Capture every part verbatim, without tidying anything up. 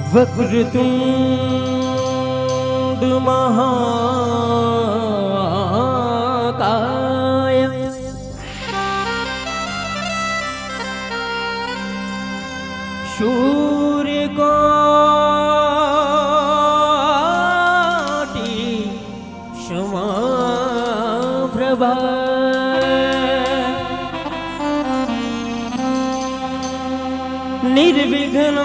वक्रतुण्ड महाकाय सूर्यकोटि समाप्रभा। निर्विघ्नं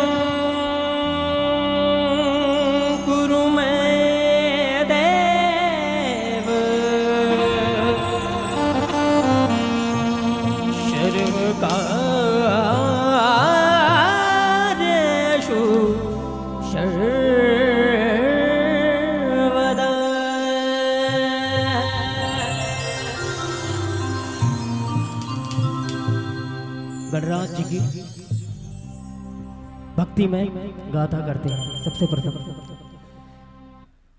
कुरु मे देव सर्वकार्येषु सर्वदा। गणराज जी की भक्तिमय गाथा करते हैं सबसे प्रथम,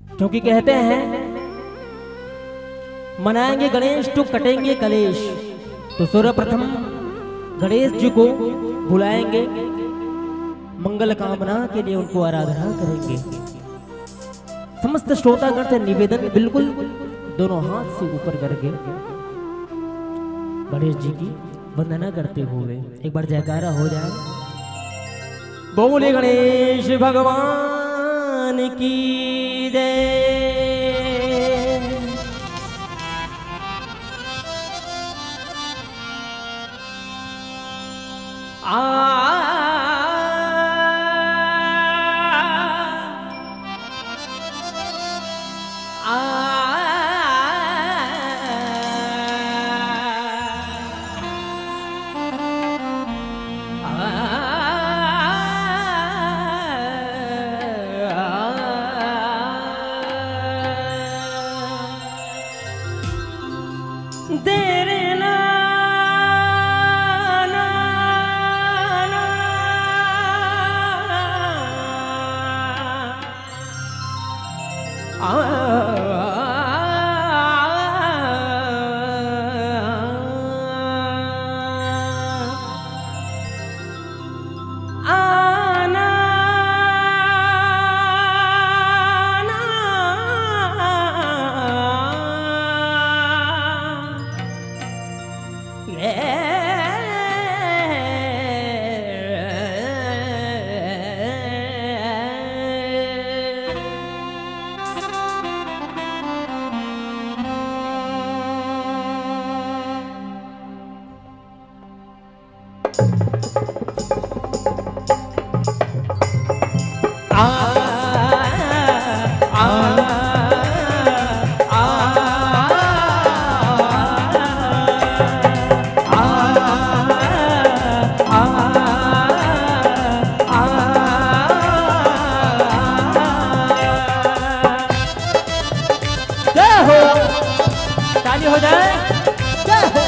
क्योंकि कहते हैं, मनाएंगे गणेश तो कटेंगे कलेश। तो सर्वप्रथम गणेश जी को बुलाएंगे, मंगल कामना के लिए उनको आराधना करेंगे। समस्त श्रोतागण से निवेदन, बिल्कुल दोनों हाथ से ऊपर करके गणेश जी की वंदना करते हुए एक बार जयकारा हो जाए। बोले गणेश भगवान की जय। आ, आ, तेरे ना, ना, ना। आ, आना, आना। जय हो। ताली हो जाए। जय हो।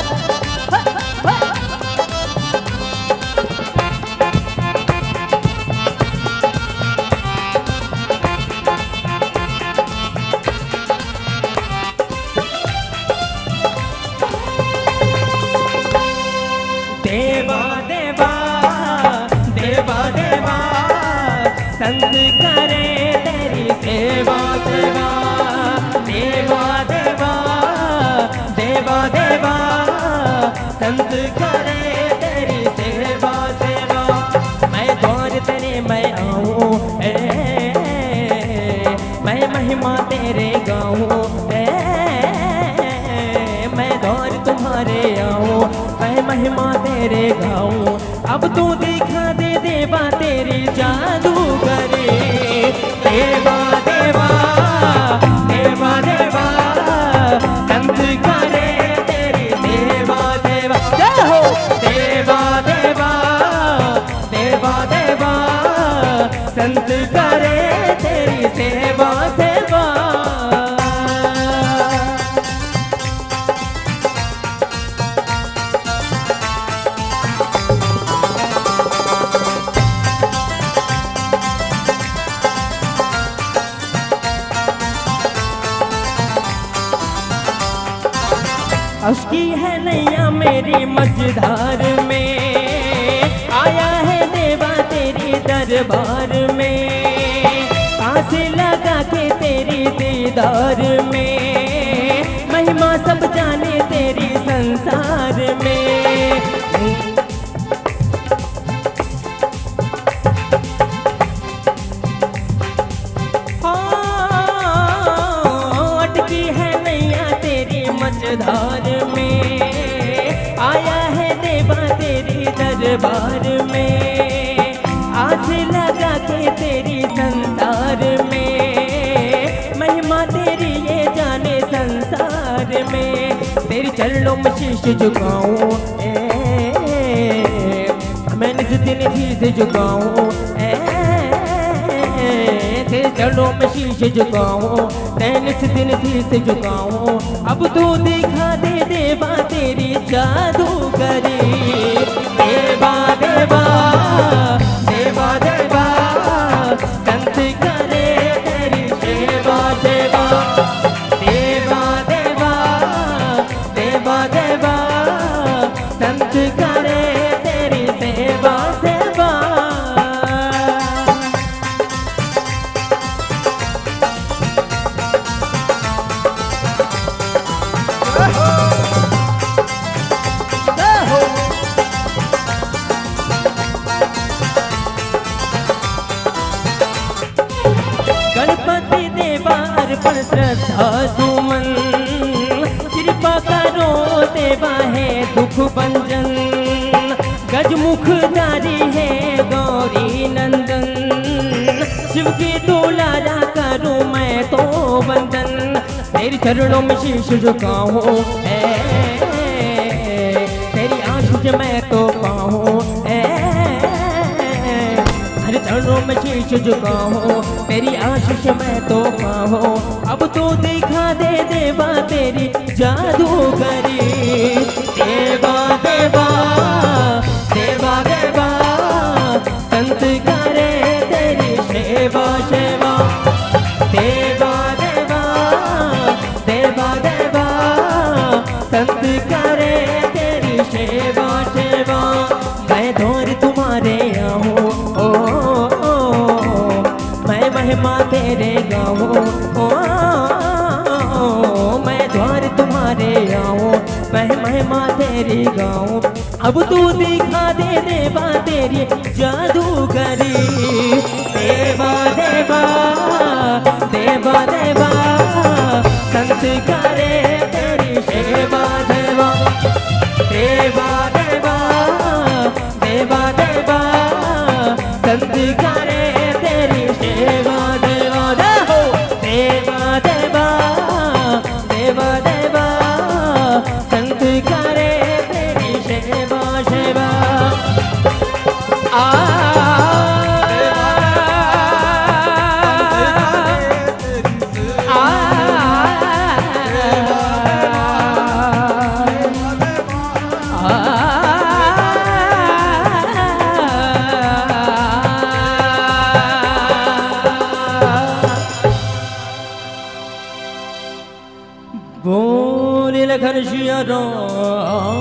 देवा देवा, देवा देवा, संत करे तेरी सेवा। देवा देवा, देवा देवा, संत करे तेरी सेवा। सेवा, मैं द्वार तेरे मैं आऊं, ए, मैं महिमा तेरे गाऊं, ए, मैं द्वार तुम्हारे आऊं, मैं महिमा तेरे गाऊं। अब तू दिखा दे देवा तेरी जादूगरी। देवा देवा, देवा देवा, संत करे तेरी सेवा। देवा, जय हो। देवा देवा, देवा देवा, संत करे तेरी सेवा। सेवा। अटकी है नैया मेरी मझधार में, आया है देवा तेरी दर दरबार में, आस लगा के तेरी दीदार में, महिमा सब जाने तेरी संसार में। हाँ, अटकी है नैया तेरी मझधार में, आया है देवा तेरी दरबार में, आस लगा के तेरी संसार में, महिमा तेरी ये जाने संसार में। तेरे चरणों में शीश झुकाऊं, ए, मैं निस दिन शीश झुकाऊं, ए, तेरे चरणों में शीश झुकाऊं, मैं निस दिन शीश झुकाऊं। अब तू दिखा दे देवा तेरी जादूगरी, देवा, देवा, देवा, देवा, संत करे तेरी सेवा, सेवा। देवा, देवा, देवा, देवा, संत करे तेरी सेवा, सेवा। गणपति देवा अर्पण श्रद्धा सुमन, कृपा करो देवा है दुख भंजन, गजमुखधारी है गौरी नंदन, शिव के दुलारा करूं मैं तो वंदन। तेरे चरणों में शीश झुकाऊं, ए, तेरी आशीष मैं तो पाऊं, ए, तेरे चरणों में शीश झुकाऊं, तेरी आशीष मैं तो पाऊं। अब तू दिखा दे देवा तेरी जादूगरी, देवा, देवा, देवा, देवा, संत करे तेरी सेवा, सेवा। देवा, देवा, देवा, देवा, संत करे तेरी सेवा, सेवा। मैं द्वार तुम्हारे आऊं, ओ, ओ, ओ, मैं महिमा तेरे गाऊं, ओ, ओ, ओ, मैं द्वार तुम्हारे आऊं, मैं महिमा तेरी गाऊं। अब तू दिखा दे देवा तेरी जादूगरी, देवा, देवा, देवा, देवा, संत करे तेरी सेवा, देवा। देवा, देवा, देवा, देवा, संत करे तेरी सेवा, देवा। देवा, देवा, देवा, देवा, देवा, संत करे तेरी सेवा, सेवा। आ, आ, आ, बोल लखन सिया रामचंद्र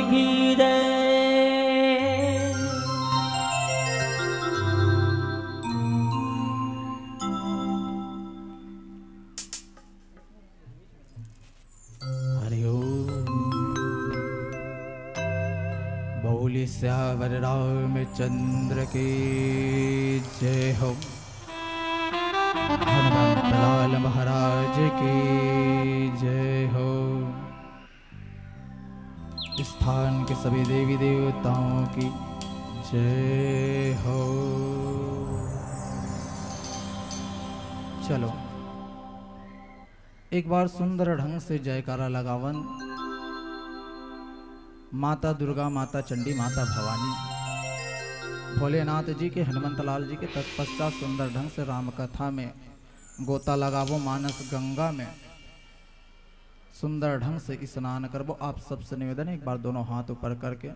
की जय। हरि ओम। बोले सियावर रामचंद्र की जय हो। हनुमंत लाल महाराज की जय हो। स्थान के सभी देवी देवताओं की जय हो। चलो, एक बार सुंदर ढंग से जयकारा लगावन। माता दुर्गा, माता चंडी, माता भवानी, भोलेनाथ जी के, हनुमंत लाल जी के तत्पश्चात सुंदर ढंग से राम कथा में गोता लगावो, मानस गंगा में सुंदर ढंग से स्नान करबो। आप सबसे निवेदन है, एक बार दोनों हाथ ऊपर करके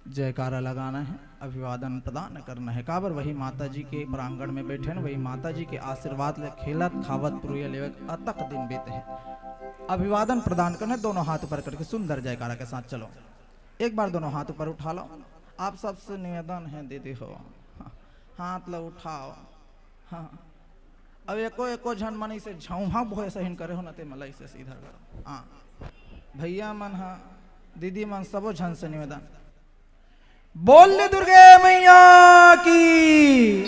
जयकारा लगाना है, अभिवादन प्रदान करना है। काबर वही माता जी के प्रांगण में बैठे हैं, वही माता जी के आशीर्वाद ले खेलत खावत पुरुया लेवे अतक दिन बीते हैं। अभिवादन प्रदान करना है, दोनों हाथ ऊपर करके सुंदर जयकारा के साथ चलो। एक बार दोनों हाथ ऊपर उठा लो। आप सबसे निवेदन हे दीदी हो, हाथ ला उठाव। हाँ, अब एको एको झन मन इसे झौहा भोय सहिन करे हो न, ते मला इसे सीधा करो। हाँ, भैया मन हा, दीदी मन, सबो झन से निवेदन, बोल दुर्गे मैया की,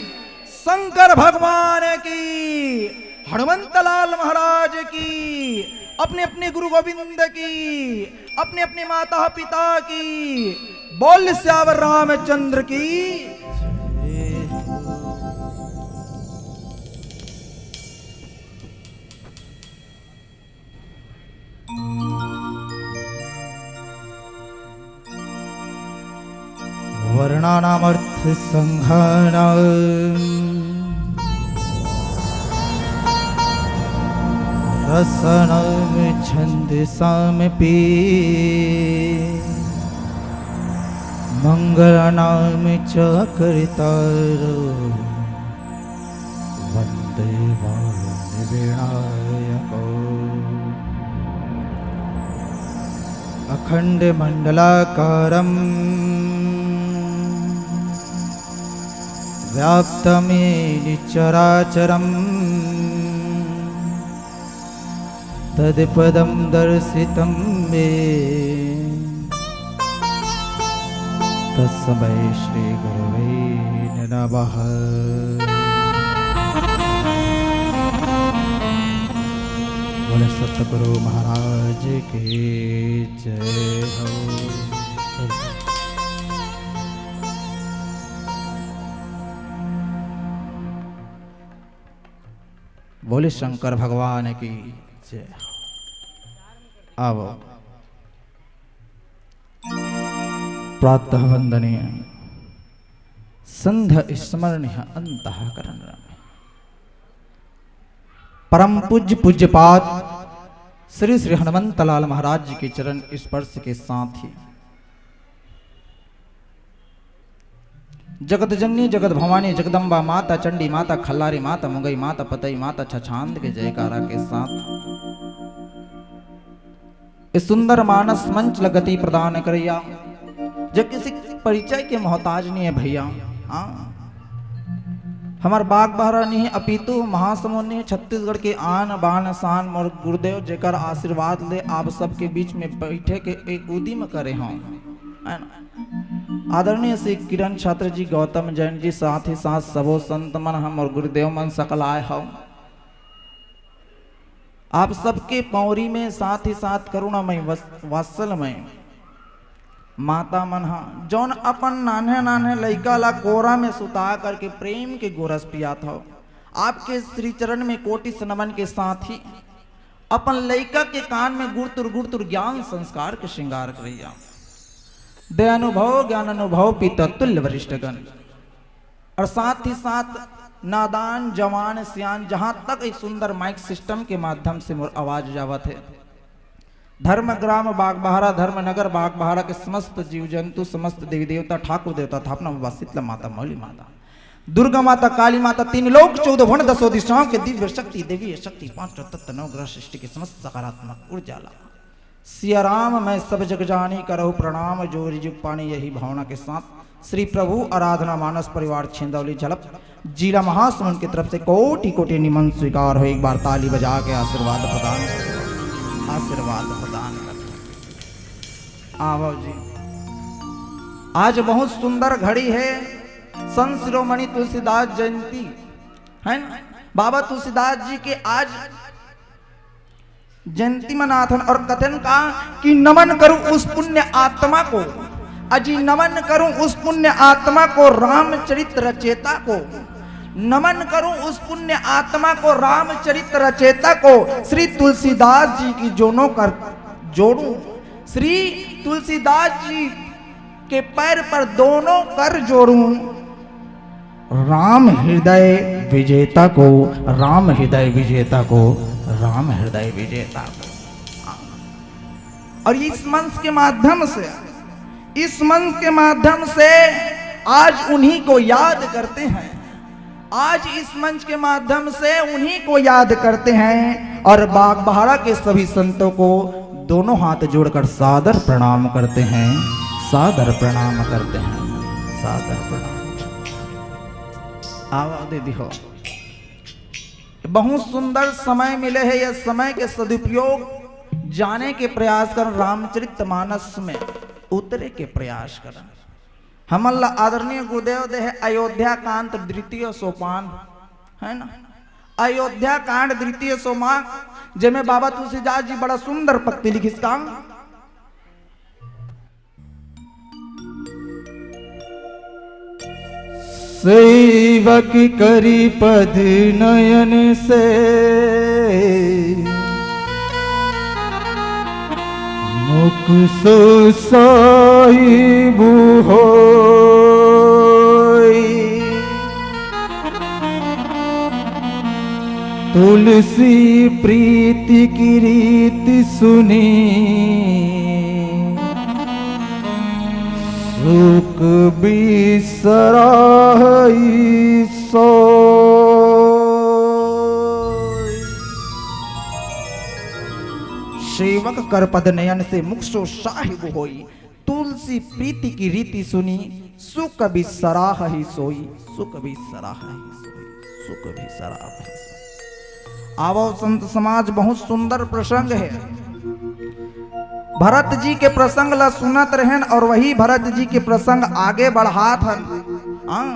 शंकर भगवान की, हनुमंत लाल महाराज की, अपने अपने गुरु गोविंद की, अपने अपने माता पिता की, बोल सियावर रामचंद्र की। वर्णानामर्थसङ्घानां रसानां छन्दसामपि मङ्गलानां च कर्तारः वन्दे वाणिविनायकौ। अखण्डमण्डलाकारं व्याप्तं येन चराचरम् तत्पदं दर्शितं मे तस्मै श्री गुरवे नमः। बोले सतगुरु महाराज की जय हो। बोले शंकर भगवान की जय। अब प्रातः वंदनीय संध्या स्मरणीय अंतःकरण रम्य परम पूज्य पूज्यपाद श्री श्री हनुमंत लाल महाराज जी के चरण स्पर्श के साथ ही जगत जननी जगत भवानी जगदम्बा माता, चंडी माता, खल्लारी माता, मुंगई माता, पतई माता, छछांद के जयकारा के साथ इस सुंदर मानस मंच ल गति प्रदान करैया, जो किसी परिचय के मोहताज नहीं है भैया। हाँ, हमर बागबाहरा नहीं, अपितु महासमुंद नहीं, छत्तीसगढ़ के आन बान शान मोर गुरुदेव, जेकर आशीर्वाद ले आप सबके बीच में बैठे के एक उदिम करे हों, है ना? आदरणीय श्री किरण छात्र जी, गौतम जैन जी, साथ ही साथ सबो संत मन, हमर गुरुदेव मन सकल आए हव। आप सबके पौरी में, साथ ही साथ करुणामय वस-, वात्सल्यमय माता मन ह, जौन अपन नान्हे नान्हे लइका ला कोरा में सुता करके प्रेम के गोरस पियात हव, आपके श्री चरण में कोटि से नमन के साथ ही अपन लइका के कान में गुरतुर गुरतुर ज्ञान संस्कार के श्रृंगार करैया। दयानुभव ज्ञानानुभव पिता तुल्य वरिष्ठ गण, और साथ ही साथ नादान जवान सियान, जहां तक एक सुंदर माइक सिस्टम के माध्यम से मोर आवाज जावत है, धर्म ग्राम बागबाहरा, धर्म नगर बागबाहरा के समस्त जीव जंतु, समस्त देवी देवता, ठाकुर देवता, थापना बाबा, शीतला माता, मौली माता, दुर्गा माता, काली माता, तीन लोक चौदह भुवन दसों दिशाओं के दिव्य शक्ति, देवी शक्ति, पांचों तत्व नवग्रह सृष्टि के समस्त सकारात्मक ऊर्जा ला सिया राम मैं सब जग जानी, करहु प्रणाम जोरि जुग पानी। यही भावना के साथ श्री प्रभु आराधना मानस परिवार छिंदौली झलप जिला महासमुंद की तरफ से कोटि कोटि निमन स्वीकार हो। एक बार ताली बजा के आशीर्वाद प्रदान कर, आशीर्वाद प्रदान कर। आवो जी, आज बहुत सुंदर घड़ी है, संत शिरोमणि तुलसीदास जयंती है ना। बाबा तुलसीदास जी के आज जयंती मनाथन और कथन का कि नमन करूं उस पुण्य आत्मा को, अजी नमन करूं उस पुण्य आत्मा को, रामचरित रचेता को। नमन करूं उस पुण्य आत्मा को, रामचरित रचेता को, श्री तुलसीदास जी की जोनों कर जोड़ूं, श्री तुलसीदास जी के पैर पर दोनों कर जोड़ूं, राम हृदय विजेता को, राम हृदय विजेता को, राम हृदय विजेता को। और इस मंच के माध्यम से, इस मंच के माध्यम से आज उन्हीं को याद करते हैं, आज इस मंच के माध्यम से उन्हीं को याद करते हैं और बागबाहरा के सभी संतों को दोनों हाथ जोड़कर सादर प्रणाम करते हैं, सादर प्रणाम करते हैं। सादर प्रणाम। आवा दीदी हो, बहुत सुंदर समय मिले हे। ये समय के सदुपयोग जाने के प्रयास कर, रामचरित मानस में उतरे के प्रयास कर। हमन ला आदरणीय गुरुदेव दे हे अयोध्या कांड द्वितीय सोपान, है ना? अयोध्या कांड द्वितीय सोपान, जेमे बाबा तुलसीदास जी बड़ा सुंदर पंक्ति लिखिस का। सेवक करि पद नयन से मुख सो साहिब होई। तुलसी प्रीति की रीति सुनी सुख बिसराई सोई। सेवक कर पद नयन से मुख सो साहिब होई। तुलसी प्रीति की रीति सुनी सुख बिसराही सोई। सुख बिसराही सोई। सुख बिसराही सोई। आवो संत समाज, बहुत सुंदर प्रसंग हे। भरत जी के प्रसंग ला सुनत रहेन और वही भरत जी के प्रसंग आगे बढ़ात हन। हाँ,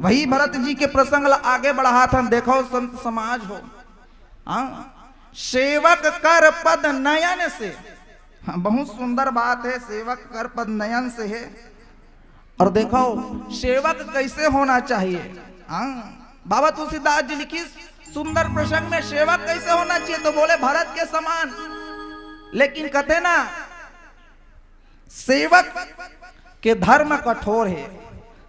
वही भरत जी के प्रसंग ला आगे बढ़ात हन। देखो संत समाज हो, हाँ, सेवक कर पद नयन से। हाँ, बहुत सुंदर बात हे, सेवक कर पद नयन से हे। और देखो, सेवक कैसे होना चाहिए। हाँ, बाबा तुलसीदास जी लिखिस सुंदर प्रसंग में सेवक कैसे होना चाहिए, तो बोले भरत के समान। लेकिन कथे ना, सेवक के धर्म कठोर हे,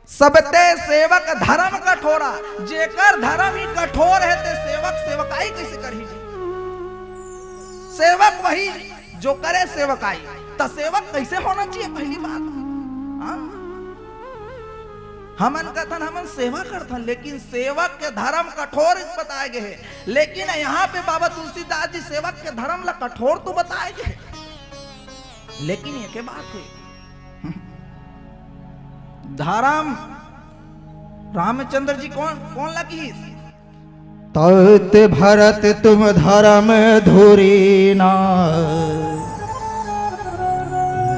सबते सेवक धर्म कठोरा। जेकर धर्म ही कठोर हे, ते सेवक सेवकाई कैसे करही जी? सेवक वही जो करे सेवकाई, त सेवक कैसे होना चाहिए? पहली बात, हाँ? हमन कथन, हमन सेवा करथन, लेकिन सेवक के धर्म कठोर बताए गए हे। लेकिन यहाँ पे बाबा तुलसीदास जी सेवक के धर्म ला कठोर तो बताए गए हे, लेकिन एके बात हे, धर्म रामचंद्र जी कौन, कौन ला किहिस? तत भरत तुम धर्म धुरी ना,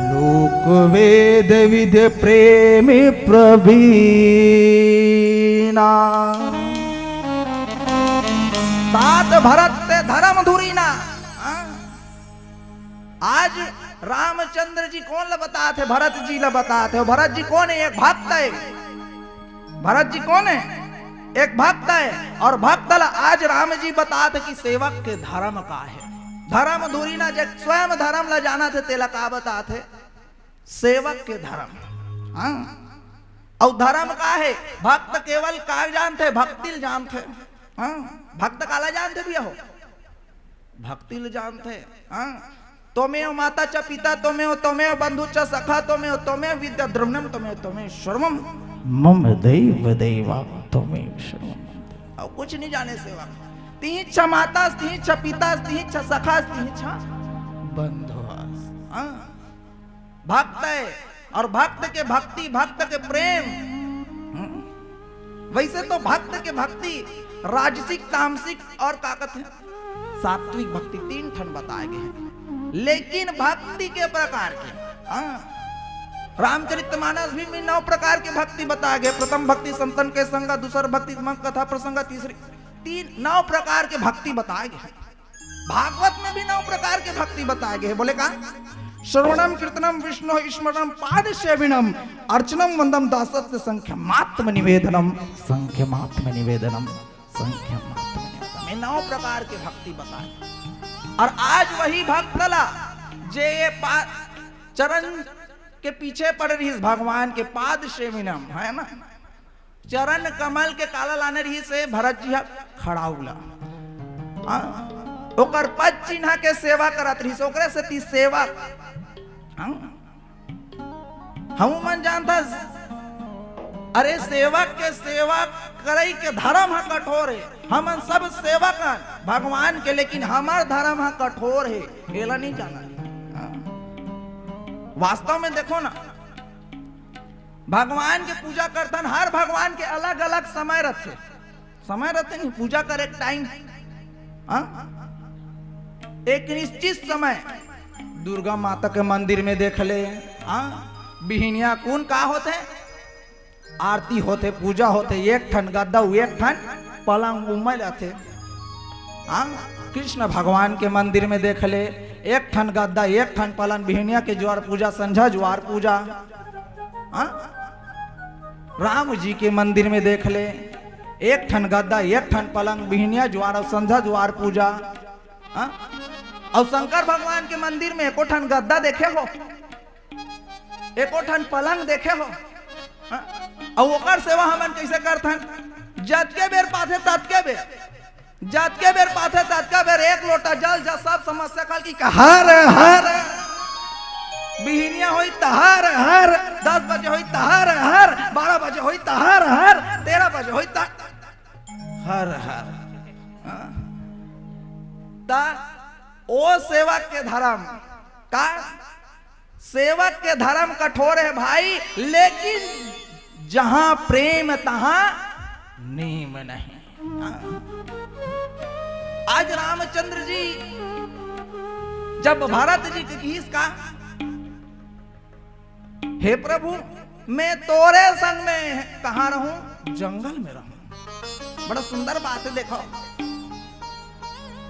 लोक वेद विद्य प्रेम प्रवीणा। तात भरत ते धर्म धुरी ना। हाँ? आज रामचंद्र जी कौन ला बतात हे? भरत जी ला बतात हे। भरत जी कौन हे? एक भक्त हे। भरत जी कौन हे? एक भक्त हे। और भक्त ला आज राम जी बतात हे कि सेवक के धर्म का हे। धर्म धुरी ना, जे स्वयं धर्म ला जानत हे, तेला का बतात हे? सेवक के धर्म। हाँ, अउ धर्म का हे? भक्त केवल का जानथे? भक्ति ल जानथे। हाँ, भक्त काला जानथे भैया हो? भक्ति ल जानथे। हाँ, त्वमेव माता च पिता त्वमेव, त्वमेव बंधु च सखा त्वमेव, त्वमेव विद्या द्रविणम त्वमेव, त्वमेव सर्वम मम देव देवा त्वमेव सर्वम। अउ कुछ नहीं जाने सेवक। तिही छ माता, तिही छ पिता, तिही छ सखा, तिही छ बंधु। हाँ, भक्त हे, और भक्त के भक्ति, भक्त के प्रेम। हम्म। वैसे तो भक्त के भक्ति राजसिक, तामसिक और का कथे, सात्विक भक्ति, तीन ठन बताए गए हे। लेकिन भक्ति के प्रकार के, हाँ, रामचरितमानस भी में नौ प्रकार के भक्ति बताए गए। प्रथम भक्ति संतन के संग, दूसर भक्ति मम कथा प्रसंग, तीसरी, तीन, नौ प्रकार के भक्ति बताए गए हे। भागवत में भी नौ प्रकार के भक्ति बताए गए हे। बोले का? श्रवणम कीर्तनम विष्णो स्मरणम पाद सेविनम अर्चनम वंदम दासस्य संख्यमात्म निवेदनम, संख्यमात्म निवेदनम, संख्यमात्म निवेदनम। ये नौ प्रकार के भक्ति बताए। और आज वही भक्त ला जे ये पा-, चरण के पीछे पड़ रहिस भगवान के, पाद सेविनम, है ना? चरण कमल के काला लाने रहिस हे भरत जी ह खड़ाऊ ला। हाँ? ओकर पद चिन्हा के सेवा करत रहिस, ओकरे सेती सेवक। हाँ? हमू मन जानथस, अरे सेवक के सेवा करई के धर्म ह कठोर हे। हमन सब सेवक हन भगवान के, लेकिन हमर धर्म ह कठोर हे, एला नहीं जानत। हाँ? वास्तव में देखो ना, भगवान के पूजा करथन, हर भगवान के अलग-अलग समय रथे। समय रथे नहीं, पूजा करे के टाइम, हाँ? एक निश्चित समय दुर्गा माता के मंदिर में देख ले, हाँ? बिहिनिया कुन का होथे? आरती होथे, पूजा होथे, एक ठन गद्दा, एक ठन पलंग उमल आथे। हाँ? कृष्ण भगवान के मंदिर में देख ले, एक ठन गद्दा, एक ठन पलंग, बिहिनिया के जुआर पूजा, संझा जुआर पूजा। हाँ? राम जी के मंदिर में देख ले, एक ठन गद्दा, एक ठन पलंग, बिहिनिया जुआर अउ संझा जुआर पूजा। हाँ? अउ शंकर भगवान के मंदिर में एको ठन गद्दा देखे हो? एको ठन पलंग देखे हो? हाँ? अउ ओकर सेवा हमन कइसे करथन? जतके बेर पाथे ततके बेर, जतके बेर पाथे ततका बेर एक लोटा जल, जब सब समस्या खल की हर हर, बिहिनिया होई त हर हर, दस बजे होई त हर हर, बारह बजे होई त हर हर, तेरह बजे होई त हर हर। हाँ? त ओ सेवक के धर्म का, सेवक के धर्म कठोर है भाई, लेकिन जहां प्रेम तहां नेम नहीं। आज रामचंद्र जी जब भरत जी के किहिस का, हे प्रभु, मैं तोरे संग में कहां रहूं? जंगल में रहूं। बड़ा सुंदर बात है, देखो,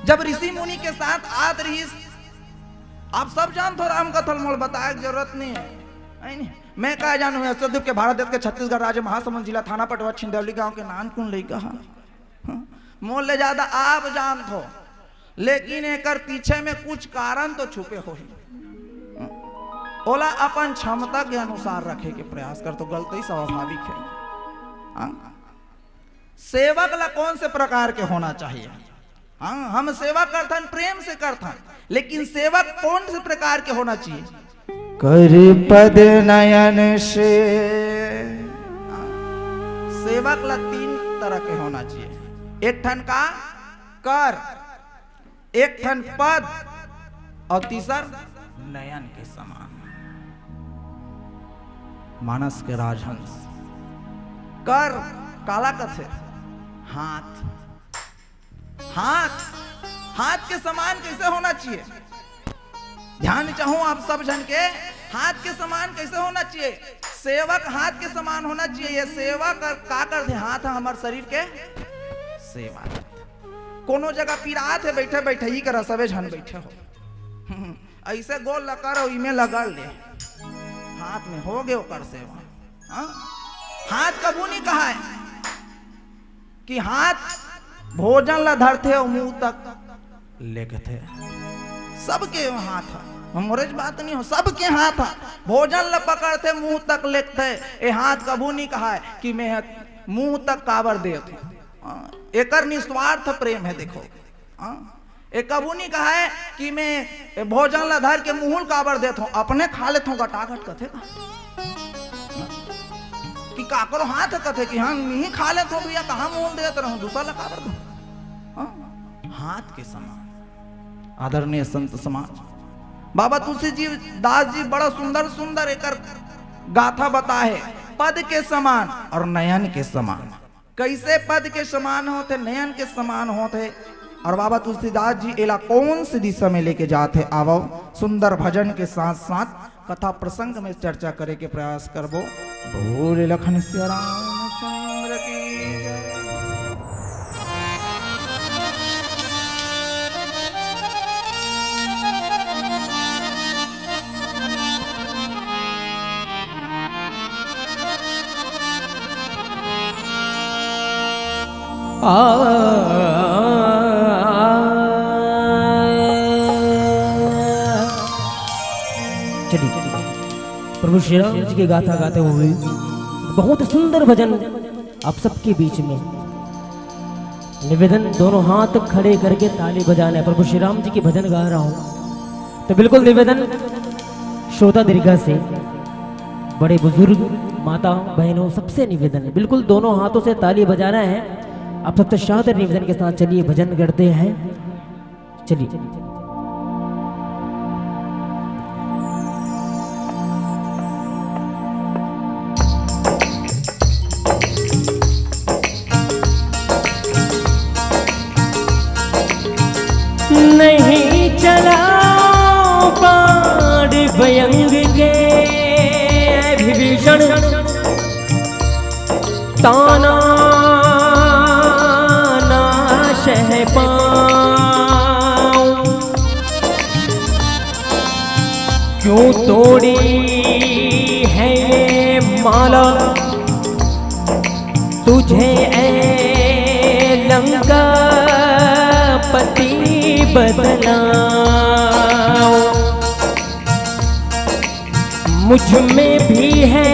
जब ऋषि मुनि के साथ आत रहिस, आप सब जानथो राम कथा ल, मोला बताए के जरूरत नहीं है, है नहीं? मैं का जानूं, ये सब के भारत देश के छत्तीसगढ़ राज्य, महासमुंद जिला, थाना पटवा, छिंदौली गांव के नानकुन लइका हा। हाँ? मोर ले ज्यादा आप जानथो, लेकिन एकर पीछे में कुछ कारण तो छुपे होही। हाँ? ओला अपन क्षमता के अनुसार रखे के प्रयास कर, तो गलती स्वाभाविक है। हाँ? सेवक ला कौन से प्रकार के होना चाहिए? हाँ, हम सेवा करथन, प्रेम से करथन, लेकिन सेवक कौन से प्रकार के होना चाहिए? कर पद नयन से। सेवक ला तीन तरह के होना चाहिए। एक ठन का कर, एक ठन पद, और तीसर नयन के समान। मानस के राजहंस। कर काला कथे? हाथ। हाथ, हाथ के समान कैसे होना चाहिए? ध्यान चाहूं आप सब जन के, हाथ के समान कैसे होना चाहिए? सेवक हाथ के समान होना चाहिए। ये सेवक का करथे? हाथ ह हमर शरीर के सेवा। कोनो जगह पिरात है, बैठे बैठे ही करा, सबे झन बैठे हो। ऐसे गोल लकर अउ इमे लगल ले, हाथ में हो गए ओकर सेवा। हाँ? हाथ कभू नहीं कहा है कि हाथ भोजन ला धरथे अउ मुंह तक लेगथे। सबके हाथ ह, हमरे ज बात नहीं हो, सबके हाथ ह। भोजन ला पकड़थे, मुंह तक लेगथे। ए हाथ कभू नहीं कहा है कि मैं ह मुंह तक काबर देत हूँ। हाँ, एकर निस्वार्थ प्रेम है, देखो। हाँ, ए कभू नहीं कहा है कि मैं ए भोजन ला धर के मुंह ल काबर देत हूँ, अपने खा लेत हूँ गटागट, कथे का? कि काकरो हाथ कथे कि हाँ, नहीं खा लेत हूँ भैया, कहाँ मुंह ल देत रहूँ, दूसरा ला काबर दूँ? हाँ, हाथ के समान। आदरणीय संत समाज, बाबा तुलसी जी दास जी बड़ा सुंदर सुंदर एकर गाथा बताए है, पद के समान और नयन के समान। कैसे पद के समान होथे, नयन के समान होथे, और बाबा तुलसीदास जी एला कौन सी दिशा में लेके जात हे? आवो, सुंदर भजन के साथ साथ कथा प्रसंग में चर्चा करे के प्रयास करबो। बोल लखन सिया रामचंद्र की जय। आ, चलिए, प्रभु श्री राम जी की गाथा गाते हुए बहुत सुंदर भजन आप सबके बीच में। निवेदन, दोनों हाथ खड़े करके ताली बजाना है। प्रभु श्री राम जी के भजन गा रहा हूँ, तो बिल्कुल निवेदन, श्रोता दीर्घा से, बड़े बुजुर्ग, माता, बहनों, सबसे निवेदन है, बिल्कुल दोनों हाथों से ताली बजाना है। आप सबसे शांत निवेदन के साथ चलिए, भजन करते हैं। चलिए। ताना ना सह पाऊं। क्यों तोड़ी है ये माला तुझे, ऐ लंका पति बदनाम। मुझ में भी है,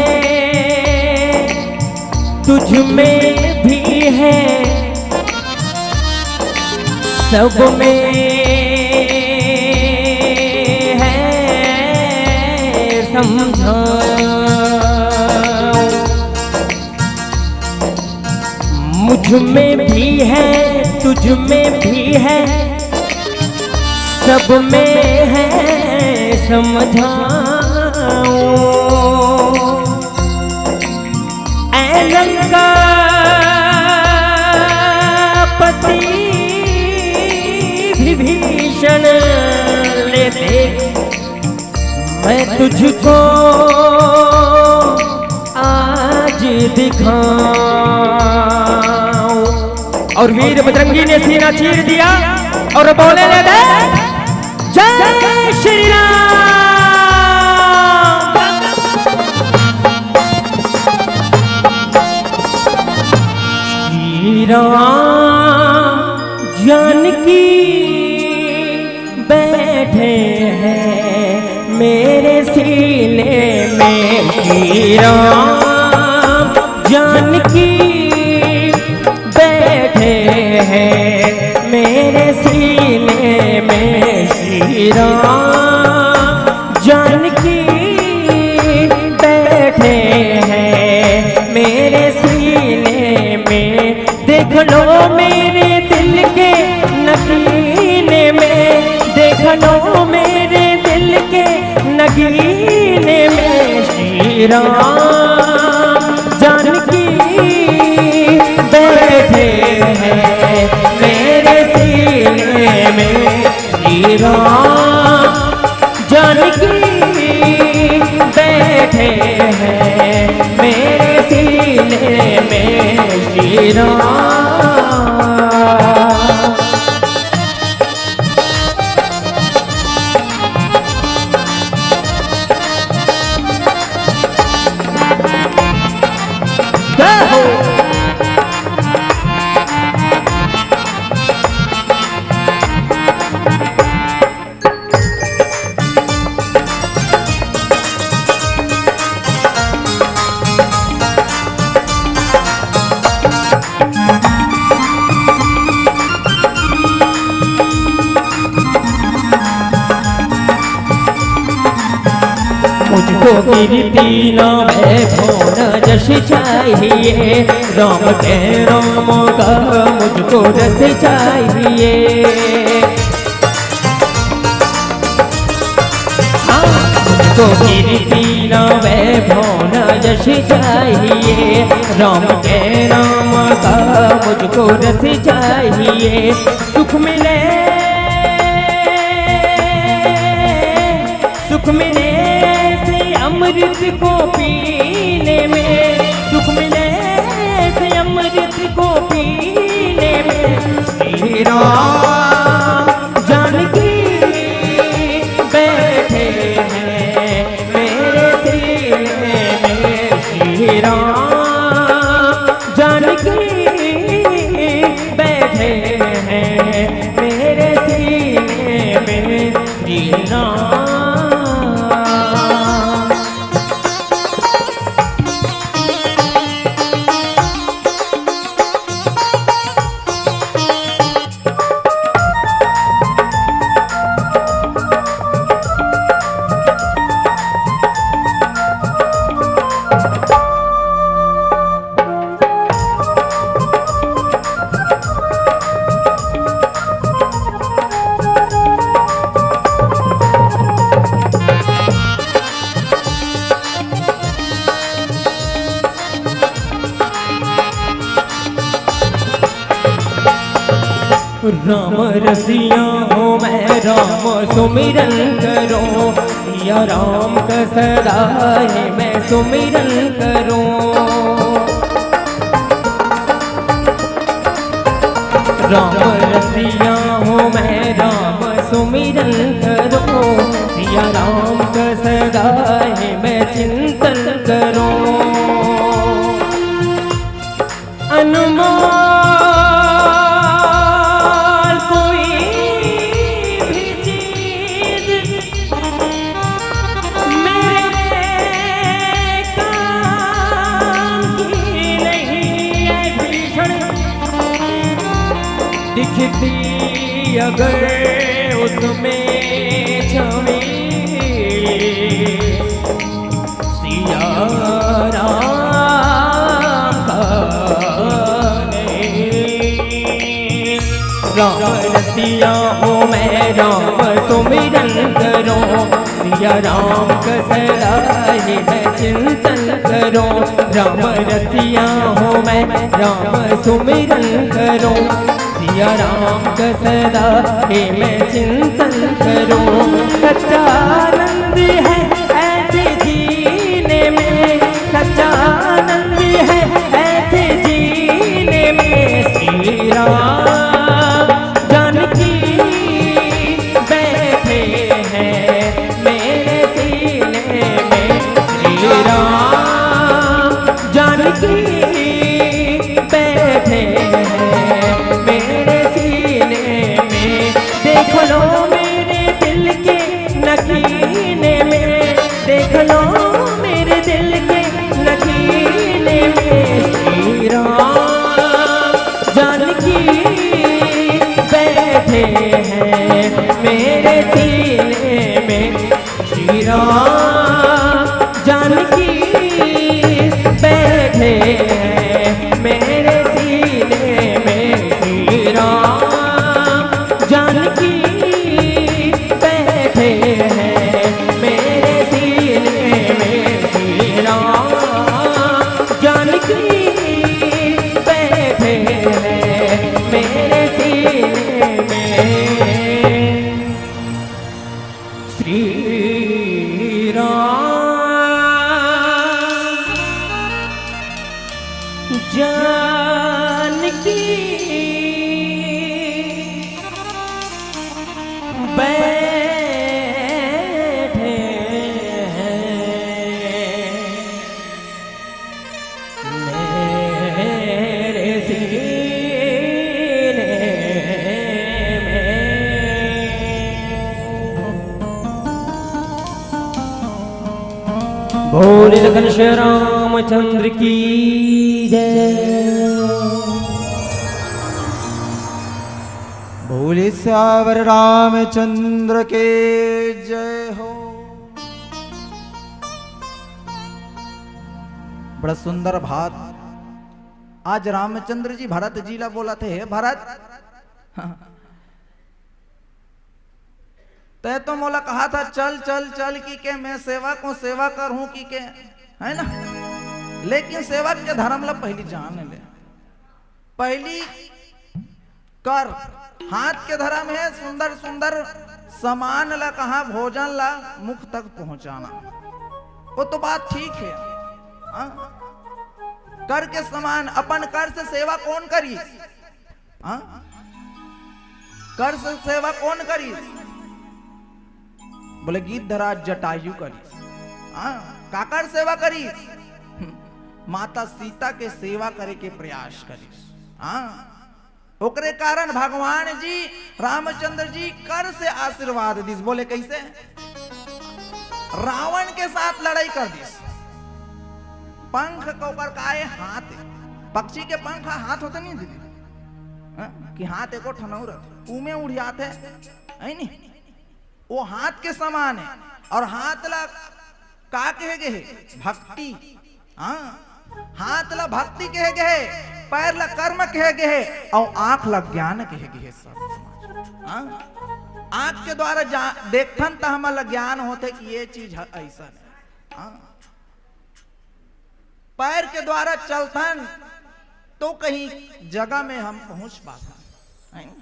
तुझ में भी है, सब में है, समझाओ। मुझ में भी है, तुझ में भी है, सब में है, समझाओ। ऐ लंका पति विभीषण, ले देख मैं तुझको आज दिखाऊं। और वीर बजरंगी ने सीना चीर दिया और बोले, ले दे, जय श्री राम। श्री राम जानकी बैठे हैं मेरे सीने में, श्री राम जानकी बैठे हैं मेरे सीने में, श्री राम जानकी बैठे हैं मेरे सीने में। देख लो मेरे दिल के नगीने में, देख लो मेरे दिल के नगीने में, श्री राम जानकी बैठे हैं मेरे सीने में, श्री राम जानकी बैठे हैं मेरे सीने में, श्री राम। जय हो। मुझको कीर्ति ना वैभव ना यश चाहिए, राम के नाम का मुझको रस चाहिए। हाँ, मुझको कीर्ति ना वैभव ना यश चाहिए, राम के नाम का मुझको रस चाहिए। सुख मिले, सुख मिले से अमृत को पीने में, सुख मिले से अमृत को पीने में। श्री राम जानकी बैठे हैं मेरे सीने में, श्री राम जानकी बैठे हैं मेरे सीने में, श्री राम। राम रसिया हूँ मैं, राम सुमिरन करूँ, सिया राम का सदा है मैं सुमिरन करूँ। राम रसिया हूँ मैं, राम सुमिरन करूँ, सिया राम का सदा ही मैं चिंतन करूँ। अनमोल कोई भी चीज मेरे काम की नहीं है भीषण, दिखती अगर उसमें छवि सिया राम का नहीं। राम रसिया हूँ मैं, राम सुमिरन करूँ, सिया राम का सदा ही मैं चिंतन करूँ। राम रसिया हूँ मैं, राम सुमिरन करूँ, सिया राम का सदा ही मैं चिंतन करूँ। सच्चा आनंद है ऐसे जीने में, सच्चा आनंद है ऐसे जीने में। श्री राम जानकी बैठे हैं मेरे सीने में। श्री राम जानकी बैठे हैं मेरे सीने में। देख लो मेरे दिल के नगीने में, देख लो मेरे दिल के नगीने में। श्री राम जानकी बैठे हैं मेरे सीने में। श्री राम जानकी बैठे हैं मेरे सीने में। श्री राम जानकी बैठे हैं मेरे सीने में। श्री राम जानकी बैठे हैं मेरे सीने में। श्री राम जानकी बैठे हैं मेरे सीने में। बोल लखन श्री रामचंद्र की जय। बोले सावर रामचंद्र के जय हो। बड़ा सुंदर बात। आज रामचंद्र जी भरत जी ला बोलथे, "हे भरत, तैं तो मोला कहथस, 'चल, चल, चल' कि के, 'मैं सेवक हूँ, सेवा करहूँ' कि के, है ना? लेकिन सेवक के धर्म ला पहिली जान ले, पहिली कर।" हाथ के धर्म है सुंदर सुंदर सामान ला, कहाँ भोजन ला मुख तक पहुँचाना, वो तो बात ठीक है। हाँ? कर के समान, अपन कर से सेवा कौन करिस? हाँ? कर से सेवा कौन करिस? बोले, गिद्धराज जटायु करिस। हाँ? काकर सेवा करिस? माता सीता के सेवा करे के प्रयास करिस। हाँ? ओकरे कारण भगवान जी, रामचंद्र जी कर से आशीर्वाद दिस। बोले, कैसे? रावण के साथ लड़ाई कर दिस। पंख के ऊपर का है? हाथ है। पक्षी के पंख हाथ होथे नहीं दीदी? हाँ? कि हाथ एको ठन अउ रथे, उमे उड़ जाथे, है नहीं? वो हाथ के समान है। और हाथ ला का कहे गे हे? भक्ति। हाँ, हाथ ला भक्ति कहे गे हे, पैर ला कर्म कहे गे हे, और आँख ला ज्ञान कहे गे हे। सब समाज, हाँ, आँख के द्वारा जा-, देखथन त हमन ला ज्ञान होथे कि ये चीज ह-, ऐसा है। हाँ, पैर के द्वारा चलथन तो कहीं जगह में हम पहुंच पाथन, है?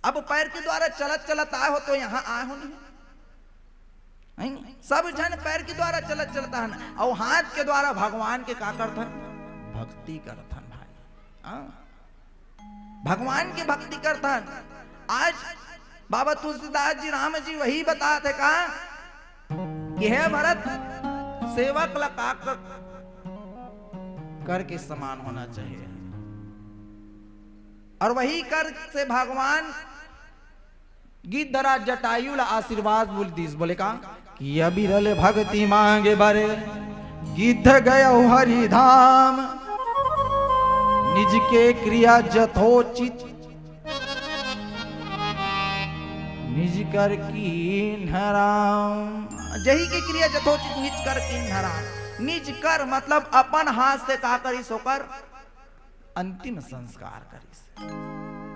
अब पैर के द्वारा चलत चलत आए हो तो यहाँ आए हो नहीं, है नहीं? सब जन पैर के द्वारा चलत चलत हन, और हाथ के द्वारा भगवान के का करथन? भक्ति करथन भाई। हाँ? भगवान के भक्ति करथन। आज बाबा तुलसीदास जी, राम जी वही बतात हे का कि हे भरत, सेवक ला का क-, कर के समान होना चाहिए। और वही कर से भगवान गिद्धराज जटायु ला आशीर्वाद बोल दीस, बोले का कि अबिरल भक्ति मांगे बरे गिद्ध गयो हरि धाम, निज के क्रिया जथोचित निज कर कीन्ह राम। जही के क्रिया जथोचित निज कर कीन्ह राम। निज कर मतलब अपन हाथ से का करिस, ओकर अंतिम संस्कार करिस।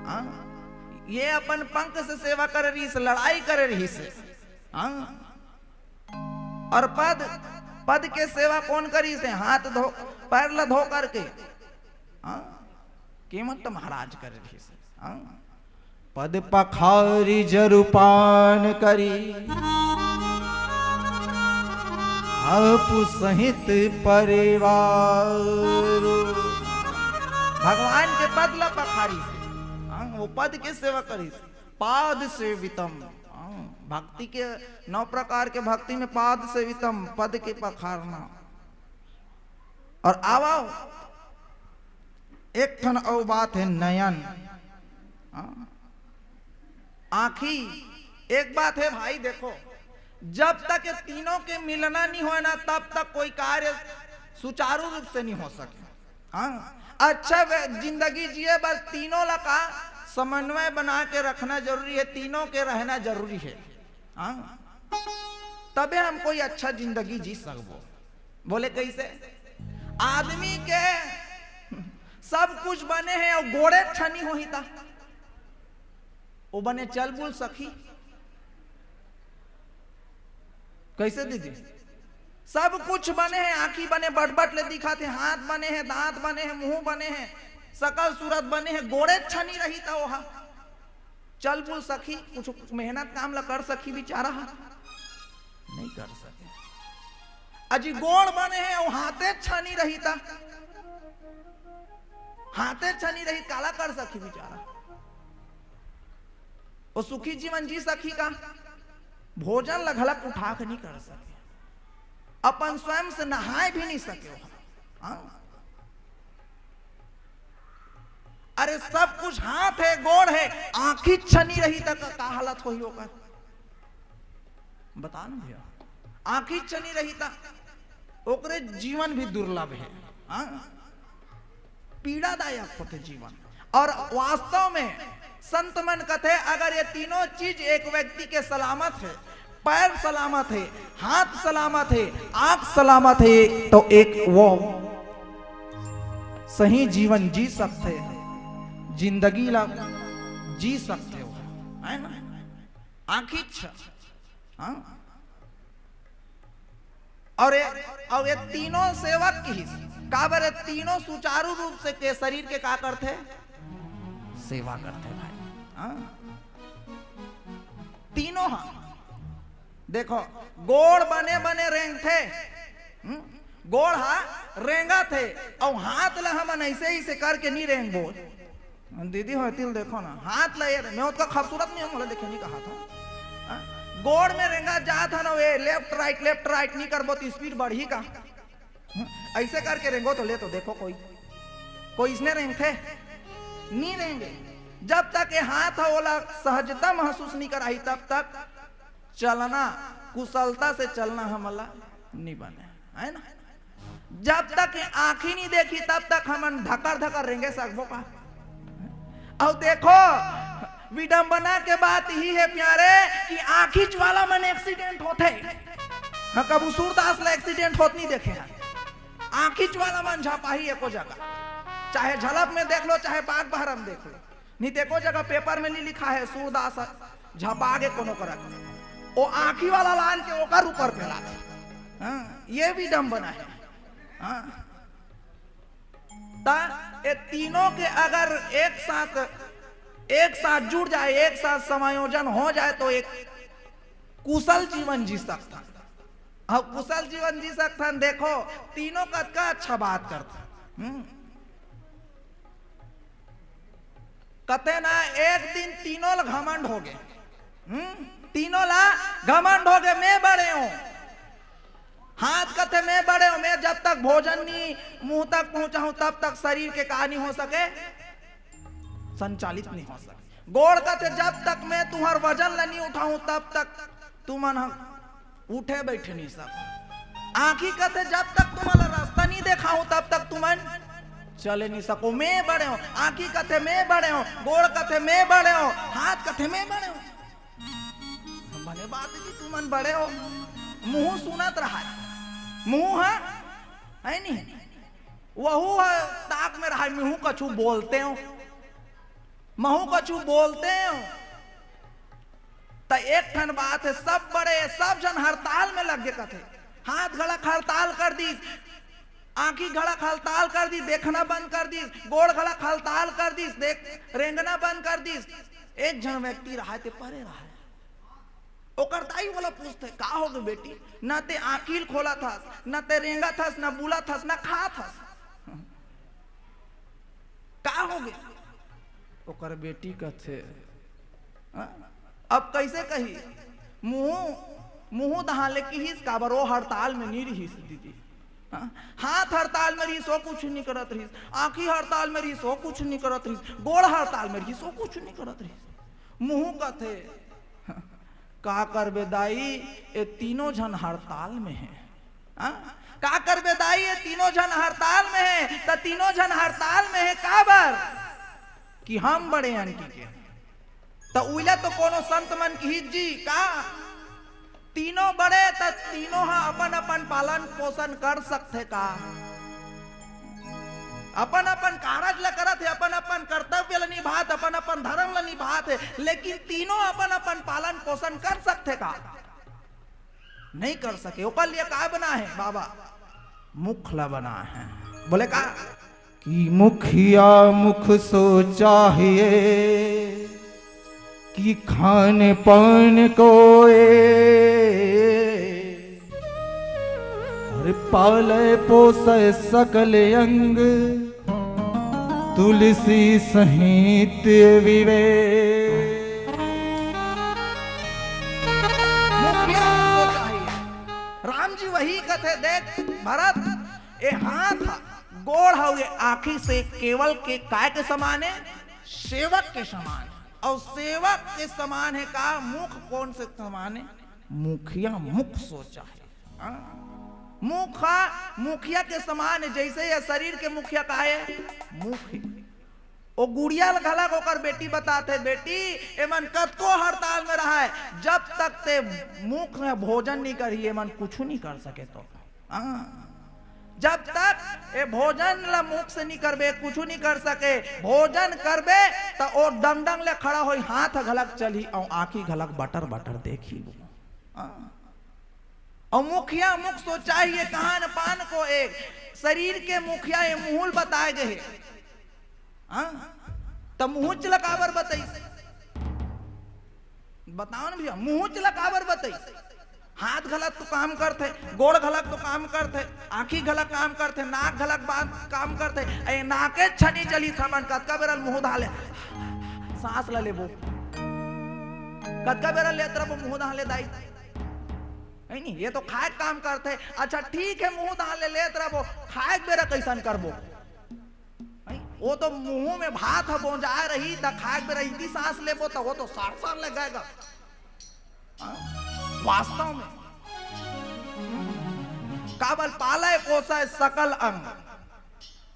हाँ? ये अपन पंख से सेवा करे रहिस, लड़ाई करे रहिस। हाँ? और पद, पद के सेवा कौन करिस हे? हाथ धो, पैर ला धो करके। हाँ? कीमत महाराज करे रहिस हे। हाँ? पद पखारी जरु पान करी, आपु सहित परिवार। भगवान के पद ला पखारिस। हाँ, वो पद के सेवा करिस। पाद सेवितम। हाँ, भक्ति के नौ प्रकार के भक्ति में पाद सेवितम, पद के पखारना। और आवव, एक ठन अउ बात हे, नयन। हाँ? आँखी। एक बात हे भाई, देखो, जब तक ये तीनों के मिलना नहीं होय ना, तब तक कोई कार्य सुचारू रूप से नहीं हो सके। हाँ? अच्छा वे-, जिंदगी जिए बर तीनों ला का समन्वय बना के रखना जरूरी हे, तीनों के रहना जरूरी हे। हाँ? तबे हम कोई अच्छा जिंदगी जी सकबो। बोले कैसे? आदमी के सब कुछ बने हे अउ गोड़े अच्छा नी होही ता ओ बने चल बुल सकही? कैसे दीदी? सब कुछ बने हे, आँखी बने बट बट ले दिखत हे, हाथ बने हे, दांत बने हे, मुंह बने हे, सकल सूरत बने हे, गोड़े अच्छा नी रही ता ओहा चल बुल सकही, कुछ मेहनत काम ला कर सकही बिचारा हा? नहीं कर सके। अजी गोड़ बने हे अउ हाथे अच्छा नी रही ता, हाथे अच्छा नी रही, काला कर सकही बिचारा? ओ सुखी जीवन जी सकही का? भोजन ला घलक उठा के नहीं कर सके, अपन स्वयं से नहाए भी नहीं सके हो। हाँ? अरे सब कुछ हाथ हे, गोड़ हे, आँखी अच्छा नी रही त का, का हालत होही ओकर? बता ना भैया, आँखी अच्छा नी रही त ओकरे जीवन भी दुर्लभ हे। हाँ? पीड़ादायक होथे जीवन। और वास्तव में संत मन कथे, अगर ये तीनों चीज एक व्यक्ति के सलामत हे, पैर सलामत हे, हाथ सलामत हे, आँख सलामत हे, तो एक वो सही जीवन जी सकथे, जिंदगी ला जी सकथे वो, है ना? आँखी अच्छा, हाँ? और ये, और ये तीनों सेवक किहिस, काबर ये तीनों सुचारू रूप से के शरीर के का करथे? सेवा करथे भाई। हाँ? तीनों हा। देखो, गोड़ बने बने रेंगथे, हम्म? गोड़ हा रेंगत हे, अउ हाथ ला हमन ऐसे ही से करके नहीं रेंगबो। दीदी हो तिल देखो ना, हाथ ला ये, मैं ओतका खूबसूरत नहीं हूँ, मोला देखे नहीं कहा था। हाँ? गोड़ में रेंगा जात है ना, वे left right, left right नहीं करबो तो speed बढ़ही का? हम्म? ऐसे करके रेंगो तो ले तो देखो कोई, कोई इसने रेंगथे? नहीं रेंगे। जब तक ये हाथ ह ओला सहजता महसूस नहीं कराही, तब तक चलना, कुशलता से चलना हमला नहीं बने, है ना? जब तक आँखी नहीं देखी, तब तक हमन धकर धकर रेंगे सकबो का? अउ देखो, विडंबना के बात यही है प्यारे कि आँखीच वाला मन accident होथे। हाँ, कभू सूरदास ला accident होत नहीं देखे हैं। आँखीच वाला मन झपाही एको जगह, चाहे झलक में देख लो, चाहे बाग बहरा में देख लो, नहीं तो एको जगह paper में नहीं लिखा है सूरदास झपा गे कोनो करत। ओ आँखी वाला लान के ओकर ऊपर फैलाथे। हाँ, ये विडंबना है। हाँ। ता ये तीनों के अगर एक साथ, एक साथ जुड़ जाए, एक साथ समायोजन हो जाए तो एक कुशल जीवन जी सकथन। अब कुशल जीवन जी सकथन, देखो तीनों कतका अच्छा बात करथन। हम्म। कथे ना, एक दिन तीनों ला घमंड होगे। हम्म, तीनों ला घमंड होगे, मैं बड़े हों। हाथ कथे, मैं बड़े हों, मैं जब तक भोजन नी मुंह तक पहुंचाहूं, तब तक शरीर के का नी हो सके, संचालित नी हो सके। गोड़ कथे, जब तक मैं तुम्हर वजन ला नी उठाहूं, तब तक तुमन ह उठे बइठे नी सको। आंखी कथे, जब तक तुमन ला रास्ता नी देखाहूं, तब तक तुमन चले नी सको। मैं बड़े हों, आंखी कथे, मैं बड़े हों, गोड़ कथे, मैं बड़े हों, हाथ कथे, मैं बड़े हों। बने बात हे कि तुमन बड़े हो, मुंह सुनत रहा है, मुंह है, है नहीं, वहू है ताक में रहा है, मुंह कछु बोलते हो, महू कछु बोलते हो। त एक ठन बात हे, सब बड़े, सब झन हड़ताल में लग गे कथे। हाथ घलक हड़ताल कर दीस, आंखी घलक हड़ताल कर दीस, देखना बंद कर दीस, गोड़ घलक हड़ताल कर दीस, देख, रेंगना बंद कर दीस। एक झन व्यक्ति रहा हे, ते परे रहा हे। ओकर दाई ओला पूछथे, "का होगे बेटी? न ते आंखी ल खोलत हस, न ते रेंगत हस, न बुलत हस, न खात हस।" का होगे? ओकर बेटी कथे, हाँ? अब कइसे कही? मुंह, मुंह दहाले किहिस, काबर ओ हड़ताल में नी रिहिस दीदी। हाँ? हाथ हड़ताल में रिहिस, ओ कुछु नी करत रिहिस। आंखी हड़ताल में रिहिस, ओ कुछु नी करत रिहिस। गोड़ हड़ताल में रिहिस, ओ कुछु नी करत रिहिस। मुंह कथे, "का करबे दाई, ए तीनों झन हड़ताल में हे।" हाँ? का करबे दाई, ए तीनों झन हड़ताल में हे, त तीनों झन हड़ताल में हे काबर? कि हम बड़े अन कहिके। त उइला तो कोनो संत मन किहिस जी, का तीनों बड़े, त तीनों ह अपन अपन पालन पोषण कर सकथे का? अपन अपन कारज ल करत हे, अपन अपन कर्तव्य ल निभात, अपन अपन धर्म ल निभात हे, लेकिन तीनों अपन अपन पालन पोषण कर सकथे का? नहीं कर सके। ओकर लिए का बना हे बाबा? मुख ला बना हे। बोले का? कि मुखिया मुख सो चाहिए कि खान पान को ए, और पाले पोसे सकल अंग तुलसी सहित विवेक। मुखिया मुख सो चाहिए। राम जी वही कथे, देख भरत, ए हाथ ह, गोड़ ह, ए आंखी से केवल के काय के समान हे? सेवक के समान हे। अउ सेवक के समान हे का? मुख कोन से समान हे? मुखिया मुख सो चाहिए। हाँ? मुख ह मुखिया के समान हे, जइसे ये शरीर के मुखिया का हे? मुख हे। ओ गुड़िया ल घलक ओकर बेटी बताथे, "बेटी, एमन कतको हड़ताल में रहय, जब तक ते मुख में भोजन नी करही, एमन कुछु नी कर सके।" तो हाँ, जब तक ए भोजन ल मुख से नी करबे, कुछु नी कर सके। भोजन करबे त ओ डंग डंग ले खड़ा होही, हाथ घलक चलही अउ आंखी घलक बटर बटर देखही। हाँ। अउ मुखिया मुख सो चाहिए, खान पान को एक। शरीर के मुखिया ए मुंह ल बताय गे हे। हाँ? त मुंहच ल काबर बतइस? बताओ ना भैया, मुंहच ल काबर बतइस? हाथ घलक तो काम करथे, गोड़ घलक तो काम करथे, आंखी घलक काम करथे, नाक घलक बात काम करथे। ए नाके छनी चली थमन, कतका बेरा मुंह धाले, सांस ल लेबो, कतका बेरा लेत रबो मुंह धाले दाई, है नी? ये तो खाए के काम करथे। अच्छा ठीक हे, मुंह धाले लेत रबो, खाए के बेरा कइसन करबो? हैं? वो तो मुंह में भात ह बोंजाय रही, त खाए के बेरा इतनी सांस लेबो, त वो तो सार सार ले गा। हाँ? वास्तव में। काबर पालय पोसय सकल अंग।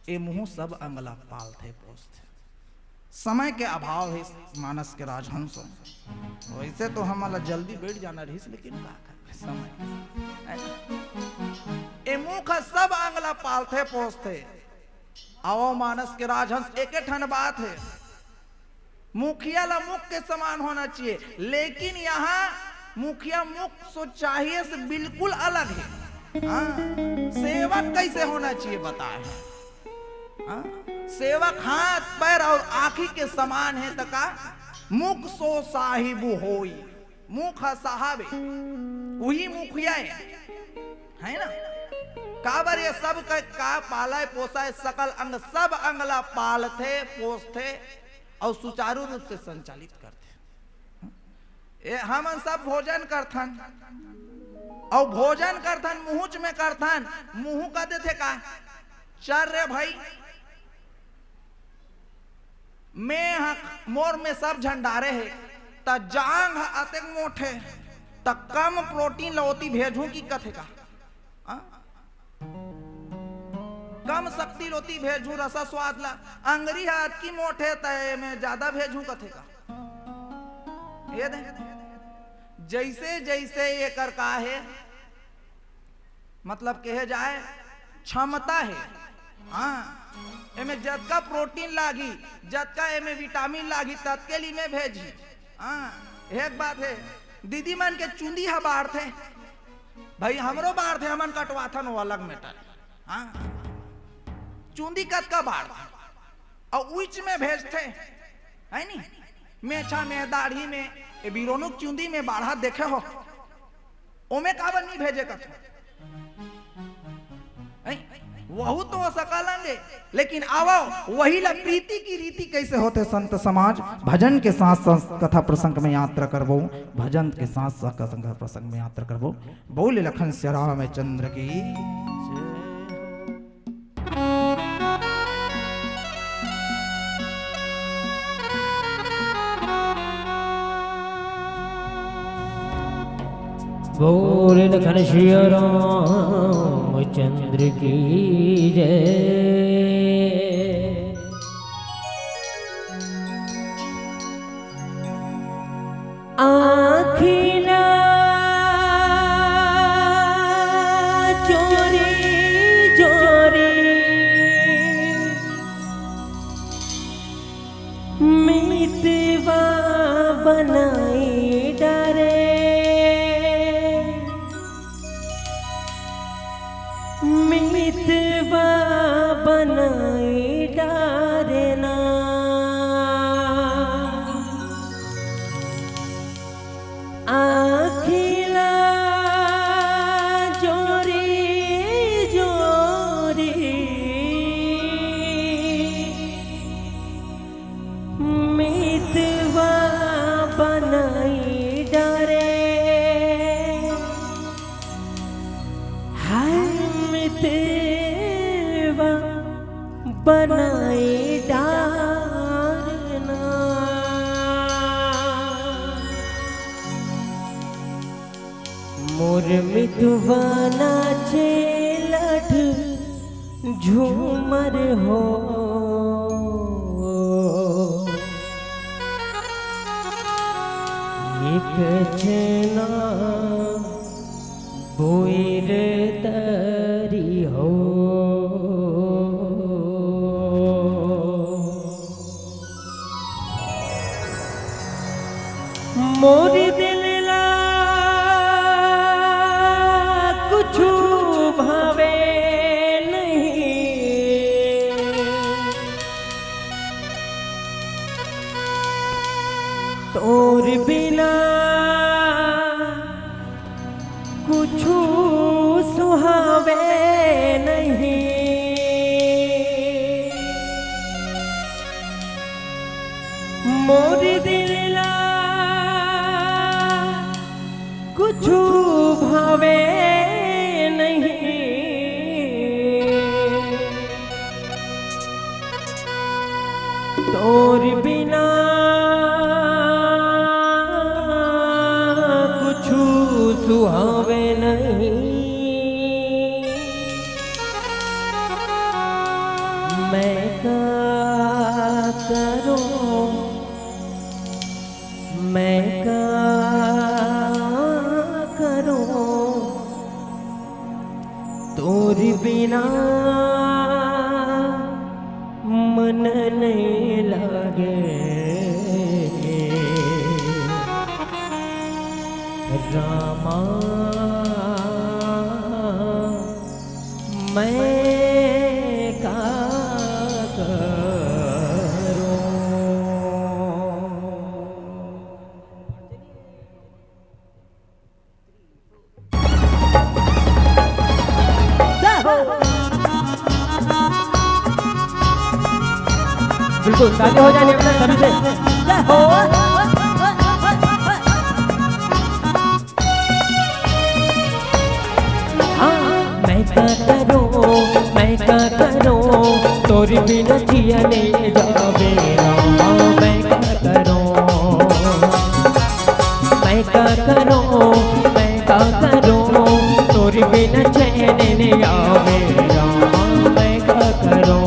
ए मुंह सब अंग ला पालथे पोसथे। समय के अभाव हे मानस के राजहंस। वइसे तो हमन ला जल्दी बइठ जाना रहिस, लेकिन का करबे, समय। है ना? ए मुख सब अंग ला पालथे पोसथे। अउ मानस के राजहंस, एके ठन बात हे, मुखिया ला मुख के समान होना चाहिए, लेकिन यहाँ मुखिया मुख सो चाहिए से बिल्कुल अलग हे। हाँ, सेवक कइसे होना चाहिए बताय हे। हाँ, सेवक हाथ पैर अउ आंखी के समान हे, त का मुख सो साहिब होई। मुख ह साहब हे, उही मुखिया हे, है ना? काबर ये सब का, का पालय पोसय, सकल अंग, सब अंग ला पालथे पोसथे। अउ सुचारू रूप से संचालित करथे। ए, हमन सब भोजन करथन, अउ भोजन करथन, मुहूच में करथन, मुहू कह देथे का, "चल रे भाई, मैं ह, मोर में सब झन डारे हे, त जांग ह अतेक मोट हे, त कम प्रोटीन ल ओती भेजहूं कि," कथे का। हाँ? कम शक्ति ल ओती भेजहूं, रसा स्वाद ला, अंगरी ह अतकी मोट हे, त एमे जादा भेजहूं कथे का। ये दे, जैसे जैसे एकर का हे, मतलब कहे जाए क्षमता हे। हाँ, एमे जतका प्रोटीन लागी, जतका एमे विटामिन लागी, ततके ल एमे भेजी। हाँ, एक बात हे, दीदी मन के चुंदी ह बाढ़थे, भाई हमरो बाढ़थे, हमन कटवाथन, वो अलग matter। हाँ, चुंदी कतका बाढ़थे, अउ उच में भेजथे, है नी? मेछा में, दाढ़ी में, ए बिरोनुक चुंदी में बाढ़ा देखे हो, ओमे काबर नी भेजे कथो? हैं? वहू तो सकल अंग ए, लेकिन आवो, वही ला प्रीति की रीति कैसे होथे संत समाज, भजन के साथ साथ कथा प्रसंग में यात्रा करबो, भजन के साथ साथ कथा प्रसंग में यात्रा करबो। बोले लखन सिया रामचंद्र की। बोल लखन सिया रामचंद्र की जय। आँखी ला चोरी चोरी मितवा बनाई डारे, मितवा बनाई डारे ना। आँखी ला जोरी जोरी मितवा बनाई डारे, हाय मितवा बनाई डारे ना। मोर मितवा नाचे लठ झूमर हो, एक छेना बोइर तरी हो। मोर दिल ला कुछु भावे नहीं, तोर बिना कुछु सुहावे नहीं। मोर दिल ला कुछु भावे नहीं, तोर बिना कुछु सुहावे नहीं। मैं का करूं, मैं का करूं, तोर बिना मन नहीं लागे रामा, मैं का करूं। शादी हो जाए अपना सभी से। जय हो। हाँ, मैं का करूँ, मैं का करूँ, तोर बिना जिया नइ जावे रामा, मैं का करूँ, मैं का करूँ, मैं का करूँ, तोर बिना चैन नइ आवे रामा, मैं का करूँ।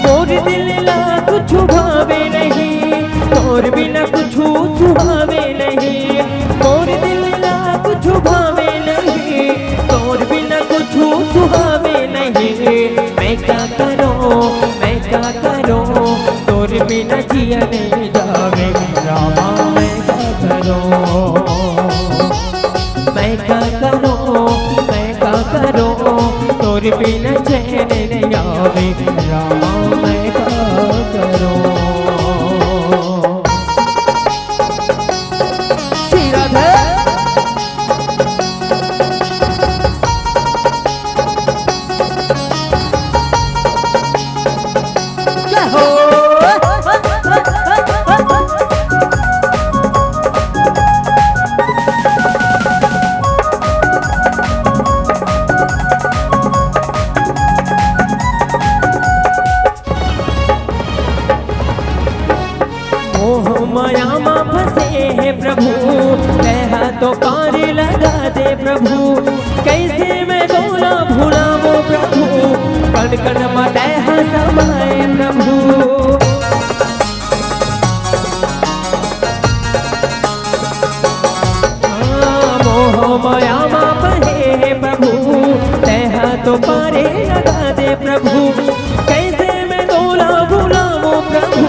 मोर दिल ला कुछु भावे नहीं, तोर बिना कुछु सुहावे नहीं। मोर दिल ला कुछु भावे नहीं, तोर बिना कुछु सुहावे नहीं। मैं का करूँ, मैं का करूँ, तोर बिना जिया नइ जावे रामा, मैं का करूँ, मैं का करूँ, मैं का करूँ, तोर बिना चैन नइ आवे रामा, मैं का करूँ। श्री राधे। जय हो। मोह माया मा फंसे हे प्रभु, तैं हा तो पार लगा दे प्रभु। कैसे मैं तोला भुलावों प्रभु, कण कण मा तैं हा समाए प्रभु। हाँ, मोह माया मा फंसे हे प्रभु, तैं हा तो पार लगा दे प्रभु। कैसे मैं तोला भुलावों प्रभु,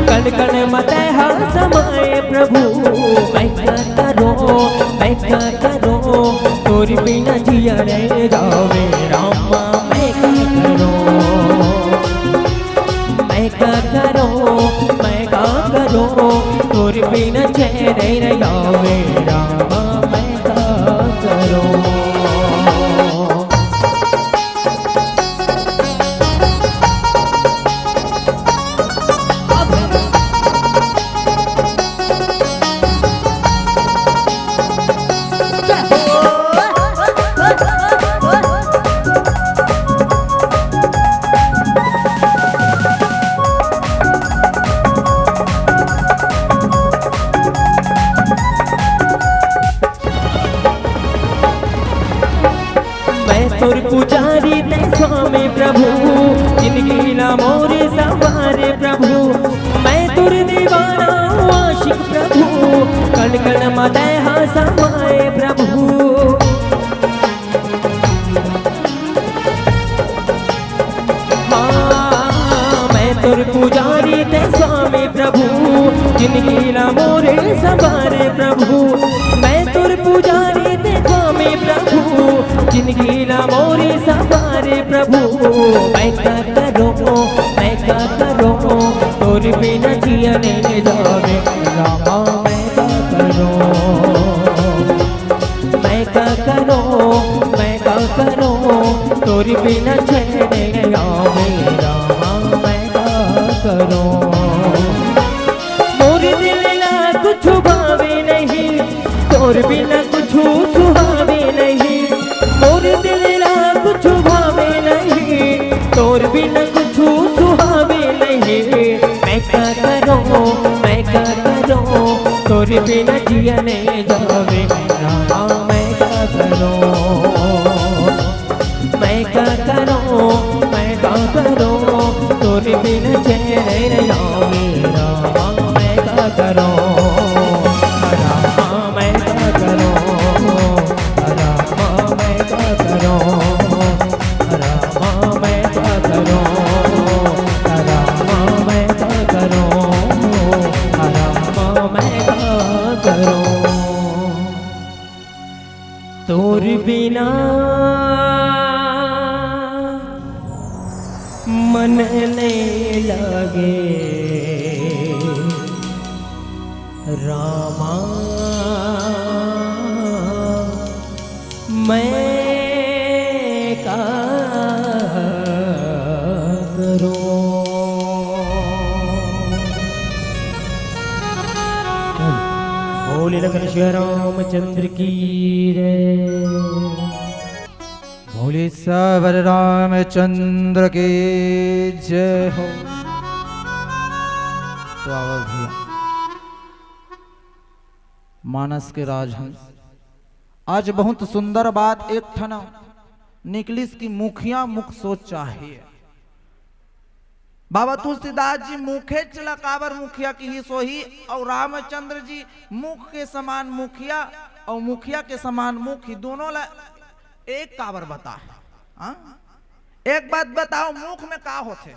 कण कण मा तैं हा समाए प्रभु। मैं का करूँ, मैं का करूँ, तोर बिना जिया नइ जावे रामा, मैं का करूँ, मैं का करूँ, मैं का करूँ, तोर बिना चैन नइ आवे रामा, मैं का करूँ। मैं तोर पुजारी तैं स्वामी प्रभु, जिनगी ला मोरे संवारे प्रभु। मैं तोर दीवाना हूँ आशिक प्रभु, कण कण मा तैं हा समाए प्रभु। हाँ, मैं तोर पुजारी तैं स्वामी प्रभु, जिनगी ला मोरे संवारे प्रभु। मैं तोर पुजारी तैं स्वामी प्रभु, जिनगी ला मोरे संवारे प्रभु। मैं का करूँ, मैं का करूँ, तोर बिना जिया नइ जावे रामा, मैं का करूँ। मैं का करूँ, मैं का करूँ, तोर बिना चैन नइ आवे रामा, मैं का करूँ। मोर दिल ला कुछु भावे नहीं, तोर बिना कुछु सुहावे नहीं। मोर दिल ला कुछु भावे नहीं, तोर बिना कुछु सुहावे नहीं। मैं का करूँ, मैं का करूँ, तोर बिना जिया नइ जावे रामा, मैं का करूँ। मैं का करूँ, मैं का करूँ, तोर बिना चैन नइ आवे रामा, मैं का करूँ। रामा, मैं का करूँ, रामा, मैं का करूँ। रामा, मैं का करूँ? रामा, मैं का करूँ? रामा, मैं का करूँ? तोर बिना मन नइ लागे रामा, मैं का करूँ? लखन श्री रामचंद्र की जय। बोले सबर रामचंद्र की जय हो। तो आवा भैया, मानस के राजहंस, आज बहुत सुंदर बात एक ठन निकलिस कि मुखिया मुख सोच चाहे। बाबा तुलसीदास जी मुखेच ला काबर मुखिया किहिस होही, अउ रामचंद्र जी मुख के समान मुखिया अउ मुखिया के समान मुख, ही दोनों ला एक काबर बता हे? हाँ? एक बात बताओ, मुख में का होथे?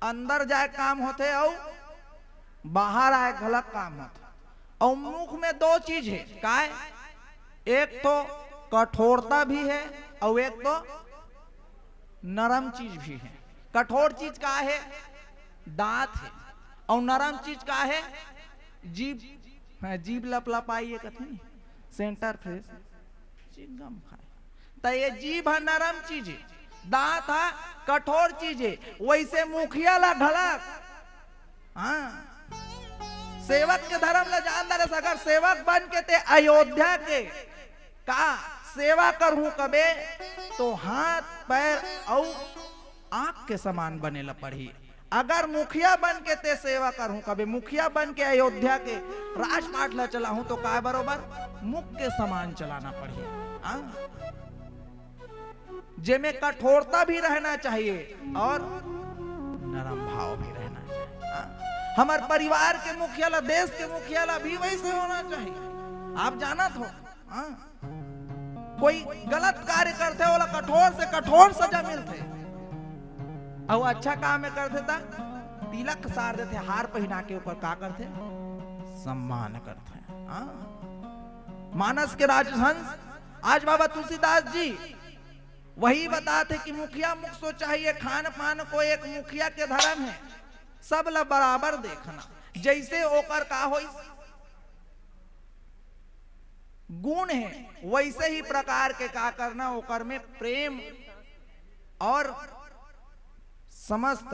अंदर जाए काम होथे अउ बाहर आए घलक काम होथे। अउ मुख में दो चीज हे, काय? एक तो कठोरता भी हे अउ एक तो नरम चीज भी हे। कठोर चीज का हे? दांत हे। अउ नरम चीज का हे? जीभ। हाँ, जीभ लपलपाई हे कथे नहीं, सेंटर फ्रेश, चिंगम खाए। त ये जीभ ह नरम चीज हे, दांत ह कठोर चीज हे। वैसे मुखिया ला घलक, हाँ, सेवक के धर्म ला जान डारे। अगर सेवक बन के ते अयोध्या के का सेवा करहूं कबे, तो हाथ पैर अउ आंख के समान बने ला पड़ही। अगर मुखिया बन के ते सेवा करहूं कबे, मुखिया बन के अयोध्या के राजपाट ला चलाहूं, तो काय बरोबर मुख के समान चलाना पड़ही। हाँ? जेमे कठोरता भी रहना चाहिए और नरम भाव भी रहना चाहिए। हाँ? हमर परिवार के मुखिया ला, देश के मुखिया ला भी वैसे होना चाहिए। आप जानत हो, हाँ? कोई गलत कार्य करथे, ओला कठोर से कठोर सजा मिलथे, अउ अच्छा काम में करथे त तिलक सार देथे, हार पहिना के ओकर का करथे? सम्मान करथे। हाँ? मानस के राजहंस आज बाबा तुलसीदास जी वही बताथे कि मुखिया मुख सोच चाहे। खान पान को एक मुखिया के धर्म हे, सब ला बराबर देखना, जैसे ओकर का होइस गुण हे, वैसे ही प्रकार के का करना, ओकर में प्रेम और समस्त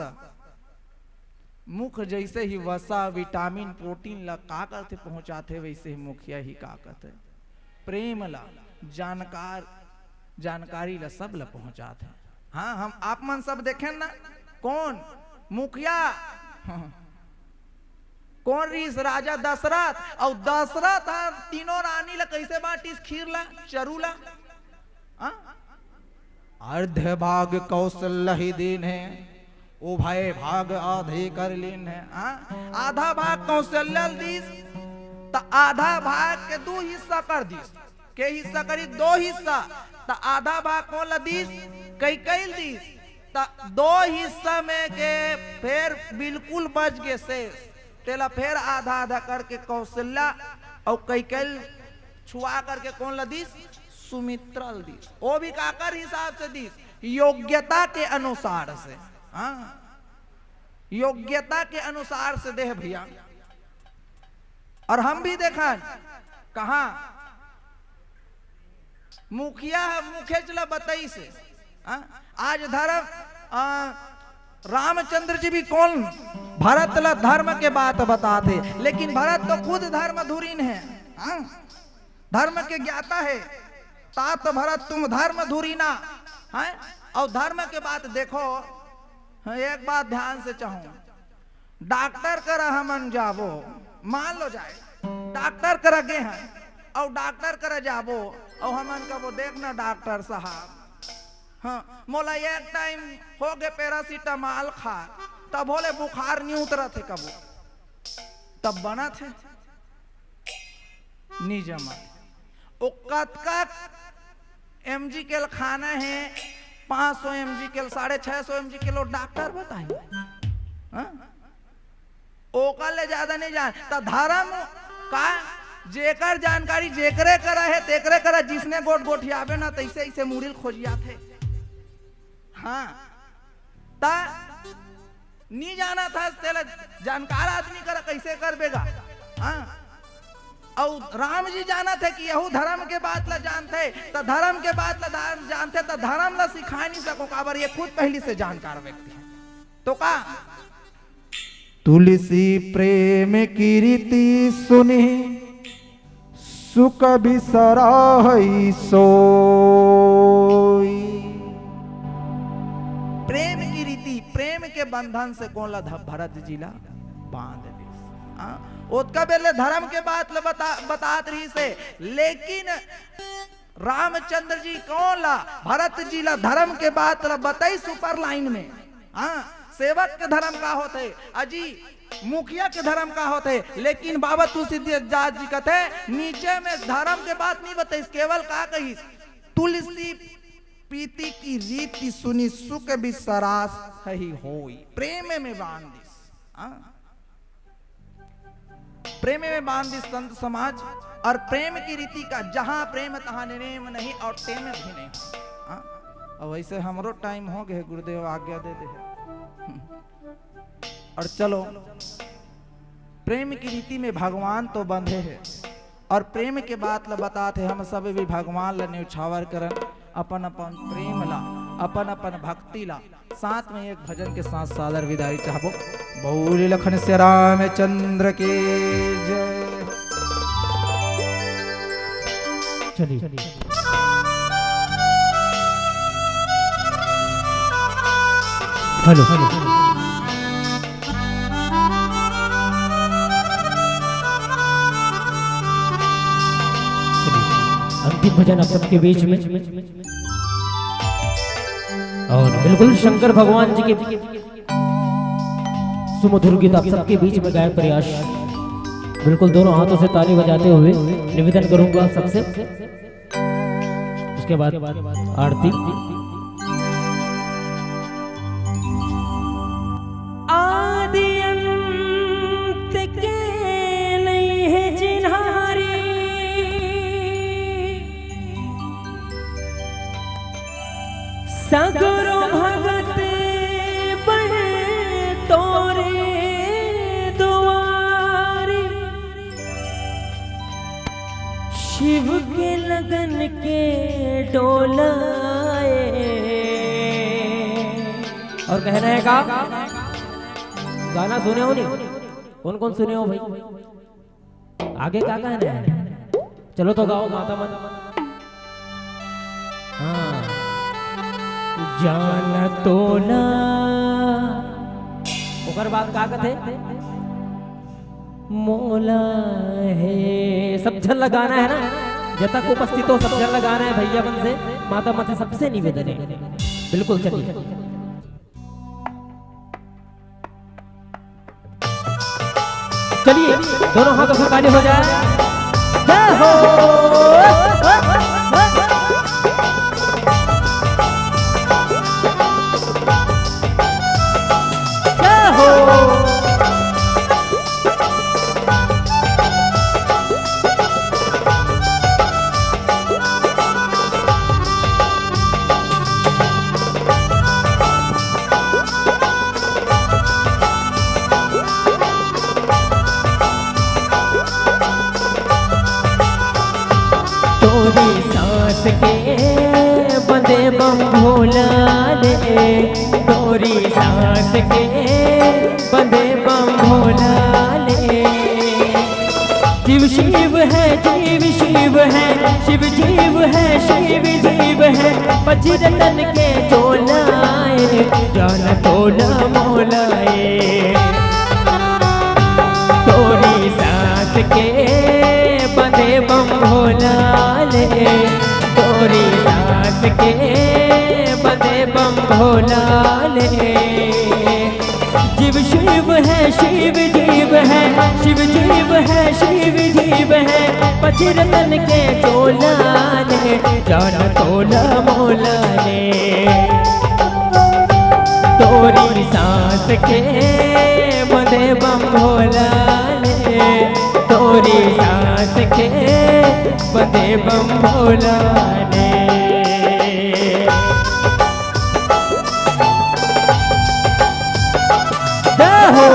मुख जैसे ही वसा, विटामिन, प्रोटीन ला का करथे, पहुंचाथे, वैसे ही मुखिया ही का करथे, प्रेम ला, जानकार, जानकारी ला, सब ला पहुंचाथे। हाँ, हम आप मन सब देखेन ना, कोन मुखिया कोन रिहिस? राजा दशरथ। अउ दशरथ ह तीनों रानी ला कइसे बांटिस? खीर ला, चरू ला। हाँ? अर्ध भाग कौशल्य ही दीन्हे, उभय भाग आधे कर लीन्हे। हाँ? आधा भाग कौशल्या ल दीस, त आधा भाग के दू हिस्सा कर दीस। के हिस्सा करी? दो हिस्सा। त आधा भाग कोन ल दीस? कैकेयी ल दीस। त दो हिस्सा में के फेर बिल्कुल बच गे शेष, तेला फेर आधा आधा करके कौशल्या अउ कैकेयी ल छुआ करके कोन ल दीस? सुमित्रा ल दीस। वो भी काकर हिसाब से दीस? योग्यता के अनुसार से। हाँ, योग्यता के अनुसार से देह भैया। और हम भी देखन कहा मुखिया ह मुखेच ल बताइस हे। हाँ? आज धर्म, आ, रामचंद्र जी भी कोन भरत ल धर्म के बात बताथे, लेकिन भरत तो खुद धर्म धुरीन हे। हाँ? धर्म के ज्ञाता हे, तात भरत तुम धर्म धुरीना। हैं? अउ धर्म के बात देखो, हाँ, एक बात ध्यान से चाहूं, डॉक्टर करा हमन जाबो, मान लो जाए, डॉक्टर करा गे हन, अउ डॉक्टर करा जाबो, अउ हमन कबो, "देख ना डॉक्टर साहब, हाँ, मोला एक टाइम हो गे पैरासिटामोल खा, तभो ले बुखार नी उतरत हे कबो, तब बनत हे?" नी जमत। ओ कतका एमजी के ल खाना हे, पाँच सौ एमजी के ल, साढ़े छह सौ एमजी के ल, ओ डॉक्टर बताही। हाँ? ओकर ले ज्यादा नी जान। त धर्म का, जेकर जानकारी जेकरे करा हे, तेकरे करा जिसने गोठ गोठियाबे ना, तैसे ऐसे मुड़ी ल खोजियाथे। हाँ। त नी जानत हस, तेला जानकार आदमी करा कइसे करबे गा? हाँ? अउ राम जी जानत हे कि यहू धर्म के बात ला जानथे, त धर्म के बात ला दान-, जानथे, त धर्म ला सिखा नी सको, काबर ये खुद पहिली से जानकार व्यक्ति हे। तो का तुलसी प्रेम की रीति सुनि सुख बिसराहइ सोई। प्रेम की रीति, प्रेम के बंधन से कोन ला ध-, भरत जी ला बांध दिस। हाँ, ओतका बेर ले धर्म के बात ल बता-, बतात रहिस हे, लेकिन रामचंद्र जी कोन ला, भरत जी ला धर्म के बात ला बताइस ऊपर लाइन में। हाँ, सेवक के धर्म का होथे, अजी मुखिया के धर्म का होथे, लेकिन बाबा तुलसीदास जी कथे नीचे में धर्म के बात नहीं बताइस, केवल का कहिस, तुलसी प्रीति की रीति सुनि सुख बिसराहइ होई, प्रेम में बांध दिस। हाँ? प्रेम में बांध दिस संत समाज। और प्रेम की रीति का जहां प्रेम तहां नेम नहीं और टेम भी नहीं। हाँ? और वैसे हमरो टाइम हो गए, गुरुदेव आज्ञा दे दे। और चलो, प्रेम की रीति में भगवान तो बंधे हे, और प्रेम के बात ल बतात हे, हम सब भी भगवान ल न्यौछावर करन, अपन अपन प्रेम ला, अपन अपन भक्ति ला साथ में एक भजन के साथ सादर विदाई चाहबो। बोल लखन से रामचंद्र की जय। चलिए। हेलो। चलिए, अंतिम भजन आप सबके बीच में। और बिल्कुल शंकर भगवान जी के सुमधुर गीत आप सबके बीच में गायन प्रयास। बिल्कुल दोनों हाथों से ताली बजाते हुए निवेदन करूंगा सबसे, उसके बाद आरती। आदि अंत के नहीं है चिन्हारी, सगरो भगत बने तोरे दुआरी। शिव के लगन के डोला ए। और कहना है का? गाना सुने हो नहीं? कौन कौन सुने हो भाई? आगे का कहना है? चलो तो गाओ माता मन। हाँ। जान तोला। ओकर बाद का कथे? मोला हे। सब झन ला गाना है ना, जतक उपस्थित हो सब झन ला गाना है भैया मन से, माता मन से, सबसे निवेदन है। बिल्कुल चलिए। चलिए, दोनों हाथों से ताली हो जाए। जय हो। जय हो। तोरी सांस के बंधे बम भोला ले, तोरी सांस के बंधे बम भोला ले। जीव शिव है, जीव शिव है, शिव जीव है, शिव जीव है, पचरतन के चोला ए, जान तोला मोला ए। तोरी सांस के बंधे बम भोला ले, तोरी सांस के बंधे बम भोला ले। जीव शिव है, शिव जीव है, शिव जीव है, शिव जीव है, पचरतन के चोला ने, जान तोला मोला ने। तोरी सांस के बंधे बम भोला ने, तोरी सांस के बंधे बम भोला ने। जय हो।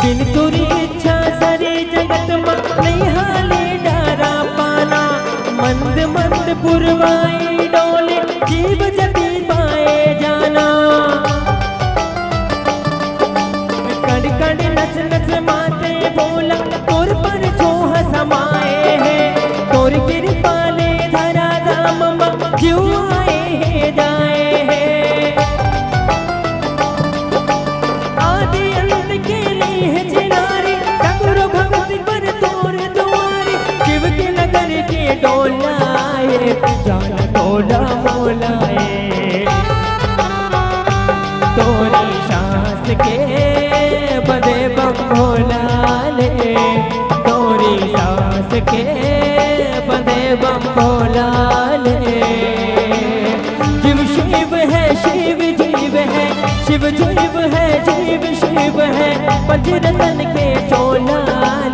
इन तुरी इच्छा सरे जगत म नइ हाले डरा पाना। मंद मंद पुरवाई डोले जीव जति पाए जाना। कण कण नस नस माते बोला तोर पर छोह समाए है। तोर कृपा ले धरा धाम म जीव आए है जाए है। आदि अंत के लिए चिनारी सगुरु भगत पर तोर दुआरी। शिव के नगर के डोलाए जान डोला मोलाए। तोरी सांस के बदे बम भोला ले। तोरी सांस के बदे बम भोला ले। जीव शिव है शिव जीव है। शिव जीव है जीव शिव है। पंचरतन के चोला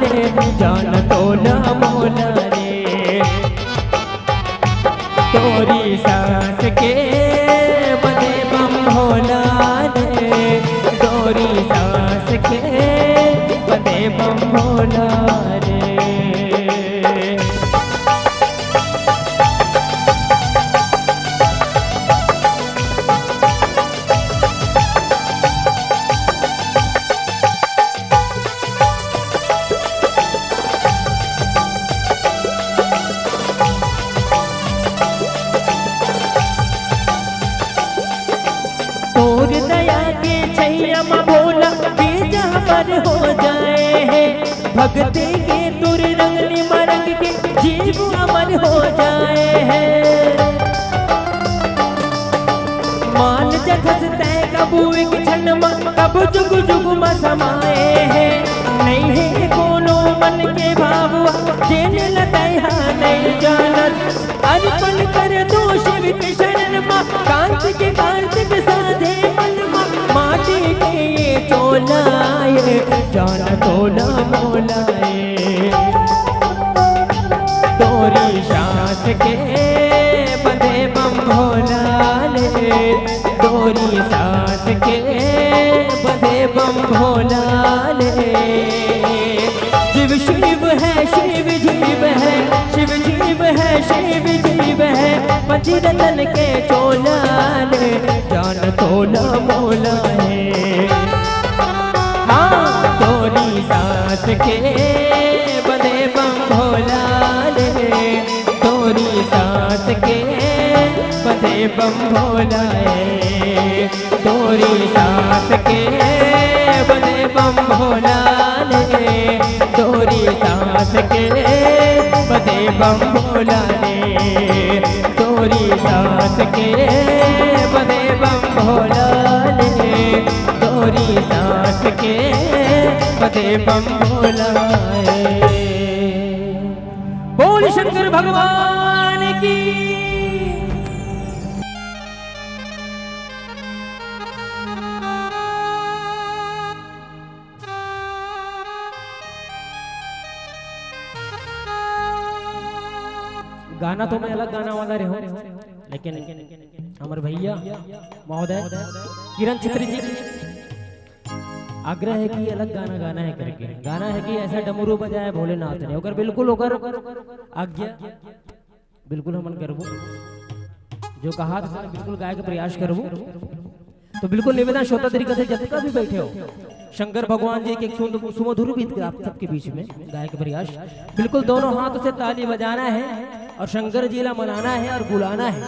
ले जान तोला मोला रे। तोरी सांस के बदे बम भोला रे। तोरी सांस के बदे बम भोला रे। तोर दया के छैया म भोला बीज हमर हो जाए है। भक्ति के तोर रंगली मरंग के जीव अमर हो जाए है। मान जखस तय कबू एक क्षण म कब जुग जुग म समाए है। नहीं है कोनो मन के भाव जेन लतैहा नहीं जानत। अर्पण कर दो शिव के शरण मा। कांति के कार्तिक साधे मन मा। माटी के ये चोला ये जान तोला मोला ये। तोरी सांस के बंधे बम भोला ले। तोरी सांस के बंधे बम भोला ले। शिव शिव है शिव जीव है। शिव जीव है शिव जीव है। पंचरतन के चोला ले जान तोला मोला है। हाँ तोरी सांस के बंधे बम भोला ले। तोरी सांस के बंधे बम भोला है। तोरी सांस के बंधे बम भोला ले। तोरी सांस के बंधे बम भोला ले। तोरी सांस के बंधे बम भोला ले। तोरी सांस के बंधे बम भोला ले। बोल शंकर भगवान की। गाना तो मैं अलग गाना वाला रहे हूँ, लेकिन हमर भैया महोदय किरण छेत्री जी आग्रह है कि अलग गाना गाना है करके। गाना है कि ऐसा डमरू बजाए भोलेनाथ ने, ओकर बिल्कुल ओकर आज्ञा, बिल्कुल हमन करबो। जो कहा था बिल्कुल गाए के प्रयास करबो। तो बिल्कुल निवेदन श्रोता तरीका से जतका भी बैठे हो, शंकर भगवान जी के एक सुंदर सुमधुर गीत आप सबके बीच में गाए के प्रयास। बिल्कुल दोनों हाथों से ताली बजाना है और शंकर जी ला मनाना है और बुलाना है।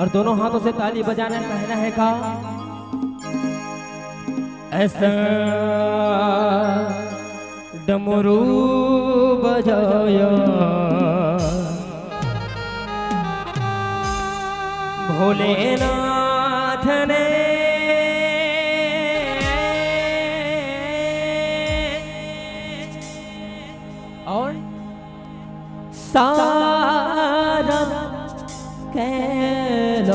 और दोनों हाथों से ताली बजाना है, कहना है का ऐसा डमरू बजाया भोलेनाथ ने। और सारा कैलाश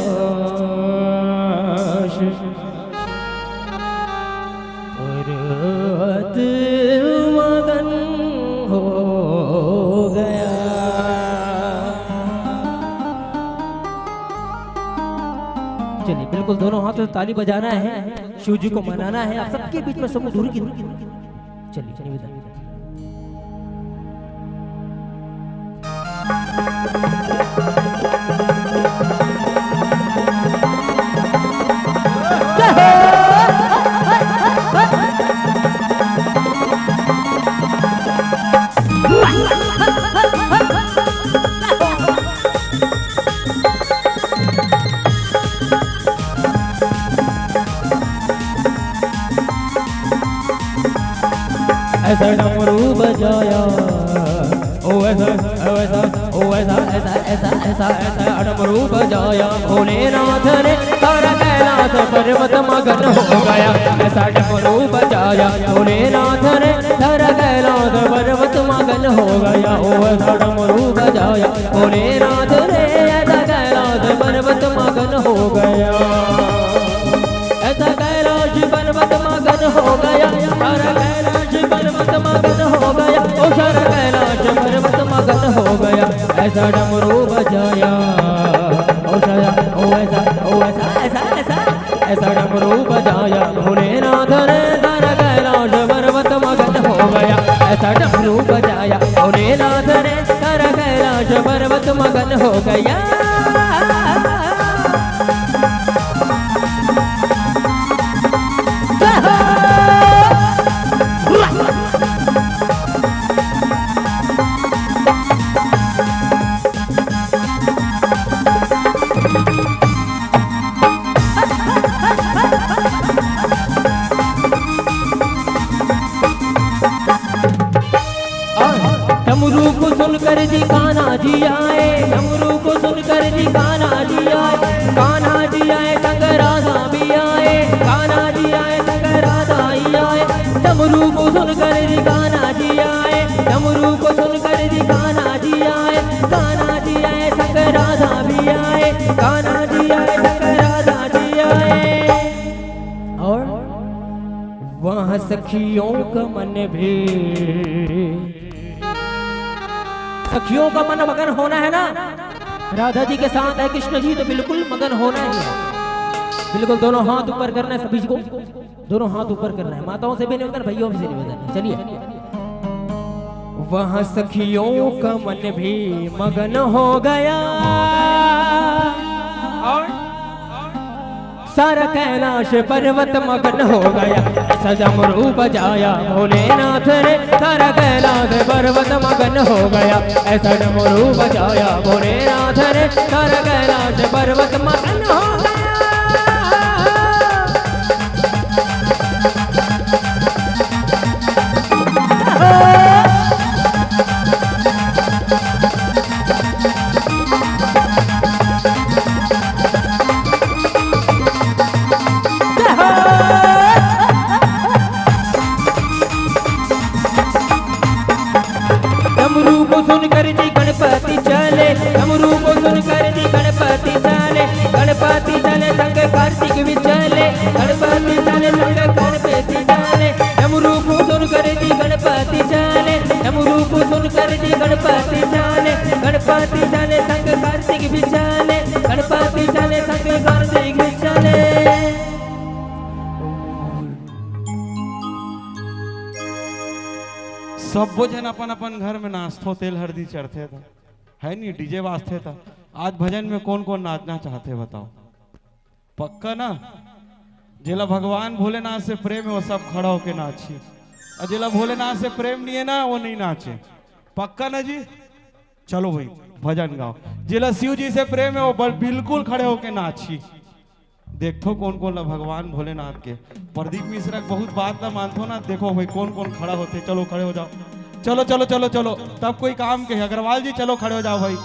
पर्वत मगन हो गया। चलिए, बिल्कुल दोनों हाथों से ताली बजाना है, शिव जी को मनाना है। आप सबके बीच में सब दूर की, चलिए निवेदन। ऐसा डमरू बजाया, ओ ऐसा, ओ ऐसा, ओ ऐसा, ऐसा, ऐसा, ऐसा, ऐसा डमरू बजाया भोलेनाथ ने, सारा कैलाश पर्वत मगन हो गया। ऐसा डमरू बजाया भोलेनाथ ने, सारा कैलाश पर्वत मगन हो गया। ओ ऐसा डमरू बजाया भोलेनाथ ने, ऐसा कैलाश पर्वत मगन हो गया। ऐसा कैलाश पर्वत मगन हो गया, सारा कैलाश पर्वत मगन हो गया, ओ सारा कैलाश पर्वत मगन हो गया। ऐसा डमरू बजाया, ओ सारा, ओ ऐसा, ओ ऐसा, ऐसा, ऐसा, ऐसा डमरू बजाया भोलेनाथ ने, सारा कैलाश पर्वत मगन हो गया। ऐसा डमरू बजाया भोलेनाथ ने, सारा कैलाश पर्वत मगन हो गया। डमरू को सुनकर जी कान्हा जी आए, डमरू को सुनकर जी कान्हा जी आए, कान्हा जी आए संग राधा भी आए, कान्हा जी आए संग राधा ही आए। डमरू को सुनकर जी कान्हा जी आए, डमरू को सुनकर जी कान्हा जी आए, कान्हा जी आए संग राधा भी आए, कान्हा जी आए संग राधा जी आए। और वहाँ सखियों का मन भी, सखियों का मन मगन होना है ना, राधा जी के साथ है कृष्ण जी, तो बिल्कुल मगन होना ही है। बिल्कुल दोनों हाथ ऊपर करना है सभी को, दोनों हाथ ऊपर करना है। माताओं से भी निवेदन, भैयों से निवेदन है। चलिए। वहाँ सखियों का मन भी मगन हो गया और सारा कैलाश पर्वत मगन हो गया। ऐसा डमरू बजाया भोलेनाथ ने, सारा कैलाश पर्वत मगन हो गया। ऐसा डमरू बजाया भोलेनाथ ने, सारा कैलाश पर्वत मगन हो गया। डमरू को सुनकर जी गणपति चले, डमरू को सुनकर जी गणपति चले, गणपति चले संग कार्तिक भी चले, गणपति चले संग गणपति चले। डमरू को सुनकर जी गणपति चले, डमरू को सुनकर जी गणपति चले, गणपति चले संग कार्तिक भी चले, गणपति चले संग कार्तिक भी चले। सब्बो झन अपन अपन घर में नाचथो, तेल हरदी चढ़थे त, है नी, डीजे बाजथे त। आज भजन में कौन कौन नाचना चाहथे बताओ? पक्का ना? जेला भगवान भोलेनाथ से प्रेम है, वो सब खड़ा होके नाची, और जेला भोलेनाथ से प्रेम नहीं है ना, वो नहीं नाचे। पक्का ना जी? चलो भाई, भजन गाओ। जेला शिव जी से प्रेम है, वो बल-, बिल्कुल खड़े होके नाची। देखथो कौन कौन ला भगवान भोलेनाथ के। प्रदीप मिश्रा के बहुत बात ला मानथो ना, देखो भाई कौन कौन खड़ा होथे। चलो खड़े हो जाओ, चलो चलो चलो चलो, तब कोई काम के है। अग्रवाल जी चलो खड़े हो जाओ भाई,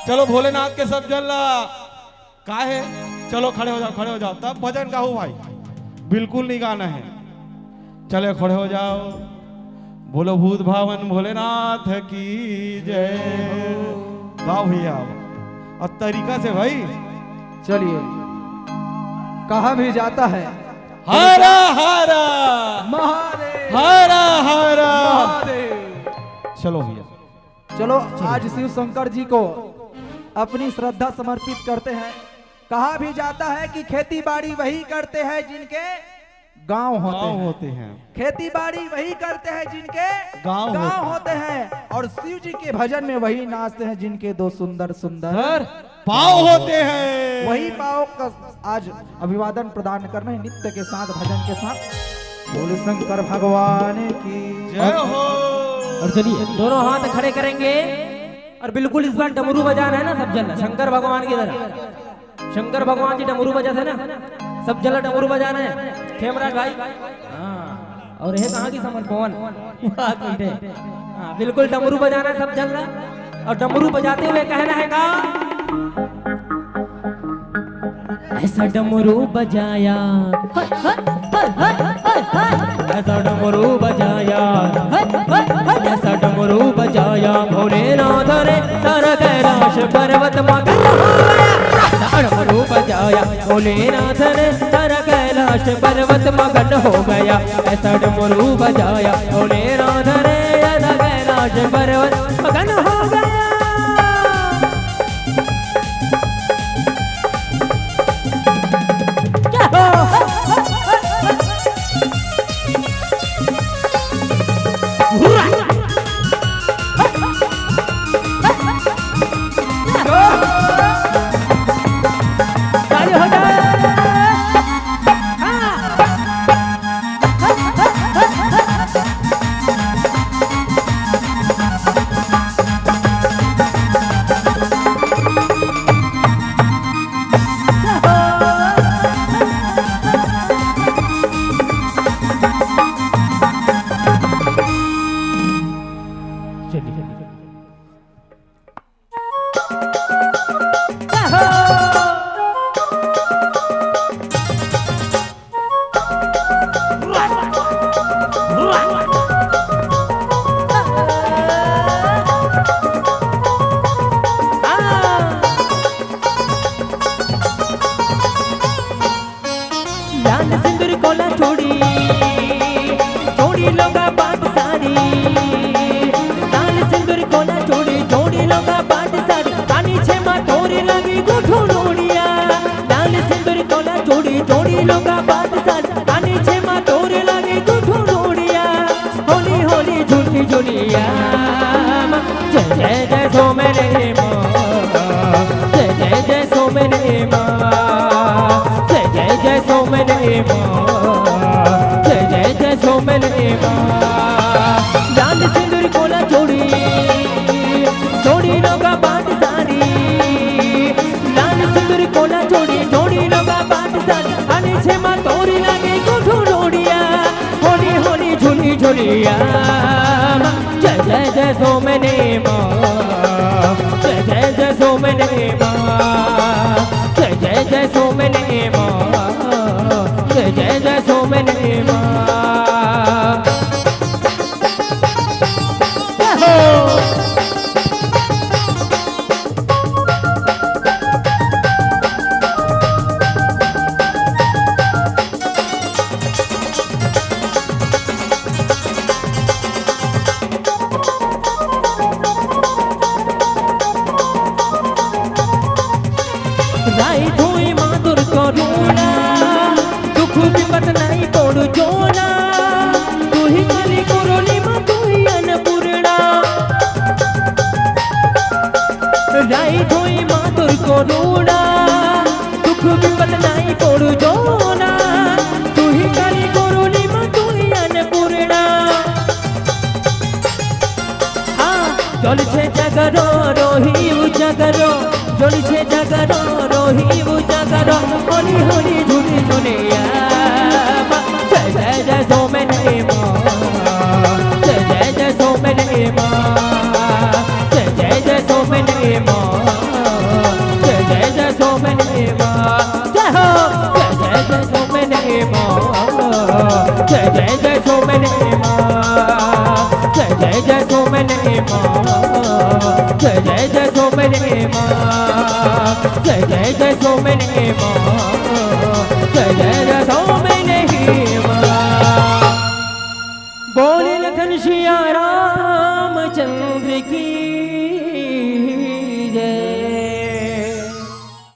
चलो भोलेनाथ के सब जन ला। का है, चलो खड़े हो जाओ, खड़े हो जाओ, तब भजन गाओ भाई, बिल्कुल नहीं गाना है। चले खड़े हो जाओ, बोलो भूत भावन भोलेनाथ की जय। गाओ भैया, और तरीका से भाई। चलिए, कहा भी जाता है हरा हरा महादेव, हरा हरा महादेव। चलो भैया। चलो, आज शिव शंकर जी को अपनी श्रद्धा समर्पित करते हैं। कहा भी जाता है कि खेती बाड़ी वही करते हैं जिनके गांव होते गांव हैं। होते हैं। खेती बाड़ी वही करते हैं जिनके गांव गांव होते होते हैं। और शिव जी के भजन में वही नाचते हैं जिनके दो सुंदर सुंदर सर, पाँव होते हैं। वही पाँव का आज अभिवादन प्रदान करना है नृत्य के साथ, भजन के साथ। बोले शंकर भगवान की। जय हो। और चलिए, दोनों हाथ खड़े करेंगे और बिल्कुल इस बार डमरू बजाना है ना सब जन, शंकर भगवान की तरह। शंकर भगवान जी डमरू बजाते ना, सब जन डमरू बजाना है। खेमराज भाई, हाँ, और ये कहाँ की समन पवन? हाँ, बिल्कुल डमरू बजाना है सब जन, और डमरू बजाते हुए कहना है का? ऐसा डमरू बजाया, ऐसा डमरू बजाया, ऐसा डमरू बजाया भोलेनाथ ने, सारा कैलाश पर्वत मगन हो गया। ऐसा डमरू बजाया भोलेनाथ ने, सारा कैलाश पर्वत मगन हो गया। ऐसा डमरू बजाया भोलेनाथ ने, सारा कैलाश पर्वत मगन हो गया। लाल सिंदूर कोला चूड़ी, चूड़ी लोगा पाट साड़ी। लाल सिंदूर कोला चूड़ी, चूड़ी लोगा पाट साड़ी। कानी छे मा तोरी लगी गुठू लोड़िया। लाल सिंदूर कोला चूड़ी, चूड़ी लोगा पाट साड़ी। कानी छे मा तोरी लगी गुठू लोड़िया। होली होली झूठी झुलिया। जय जय जय सोमने माँ, जय जय जय सोमने माँ, जय जय जय सोमने माँ, जय जय जय सोमने माँ। लाल सिंदूर कोला चूड़ी, चूड़ी लोगा पाट साड़ी। लाल सिंदूर कोला चूड़ी, चूड़ी लोगा पाट साड़ी। अनी छे मा तोरी लागे गुठू लोड़िया। होली होली झुली झुलिया। जय जय जय सोमने माँ, जय जय जय सोमने माँ, जय जय जय सोमने माँ, जय जय जय सोमने माँ। जय हो। राई धोई माधुर करुणा, दुख विपत नहीं पड़ू जोना, तू ही काली कोरोली माँ, तू ही अन्नपूर्णा। राई धोई माधुर करुणा, दुख विपत नहीं पड़ू जोना, तू ही काली कोरोली माँ, तू ही अन्नपूर्णा। हाँ, जलछे जागरो, रोही उजागरो, जलछे जागरो, रोही उजागरो, होली होली झूली झुलिया। जय जय जय सोमने माँ, जय जय जय सोमने माँ, जय जय जय सोमने माँ, जय जय जय सोमने माँ। जय हो। जय जय जय सोमने माँ, जय जय जय सोमने माँ, जय जय जय सोमने माँ, जय जय जय सोमने माँ, जय जय जय सोमने माँ, जय जय जय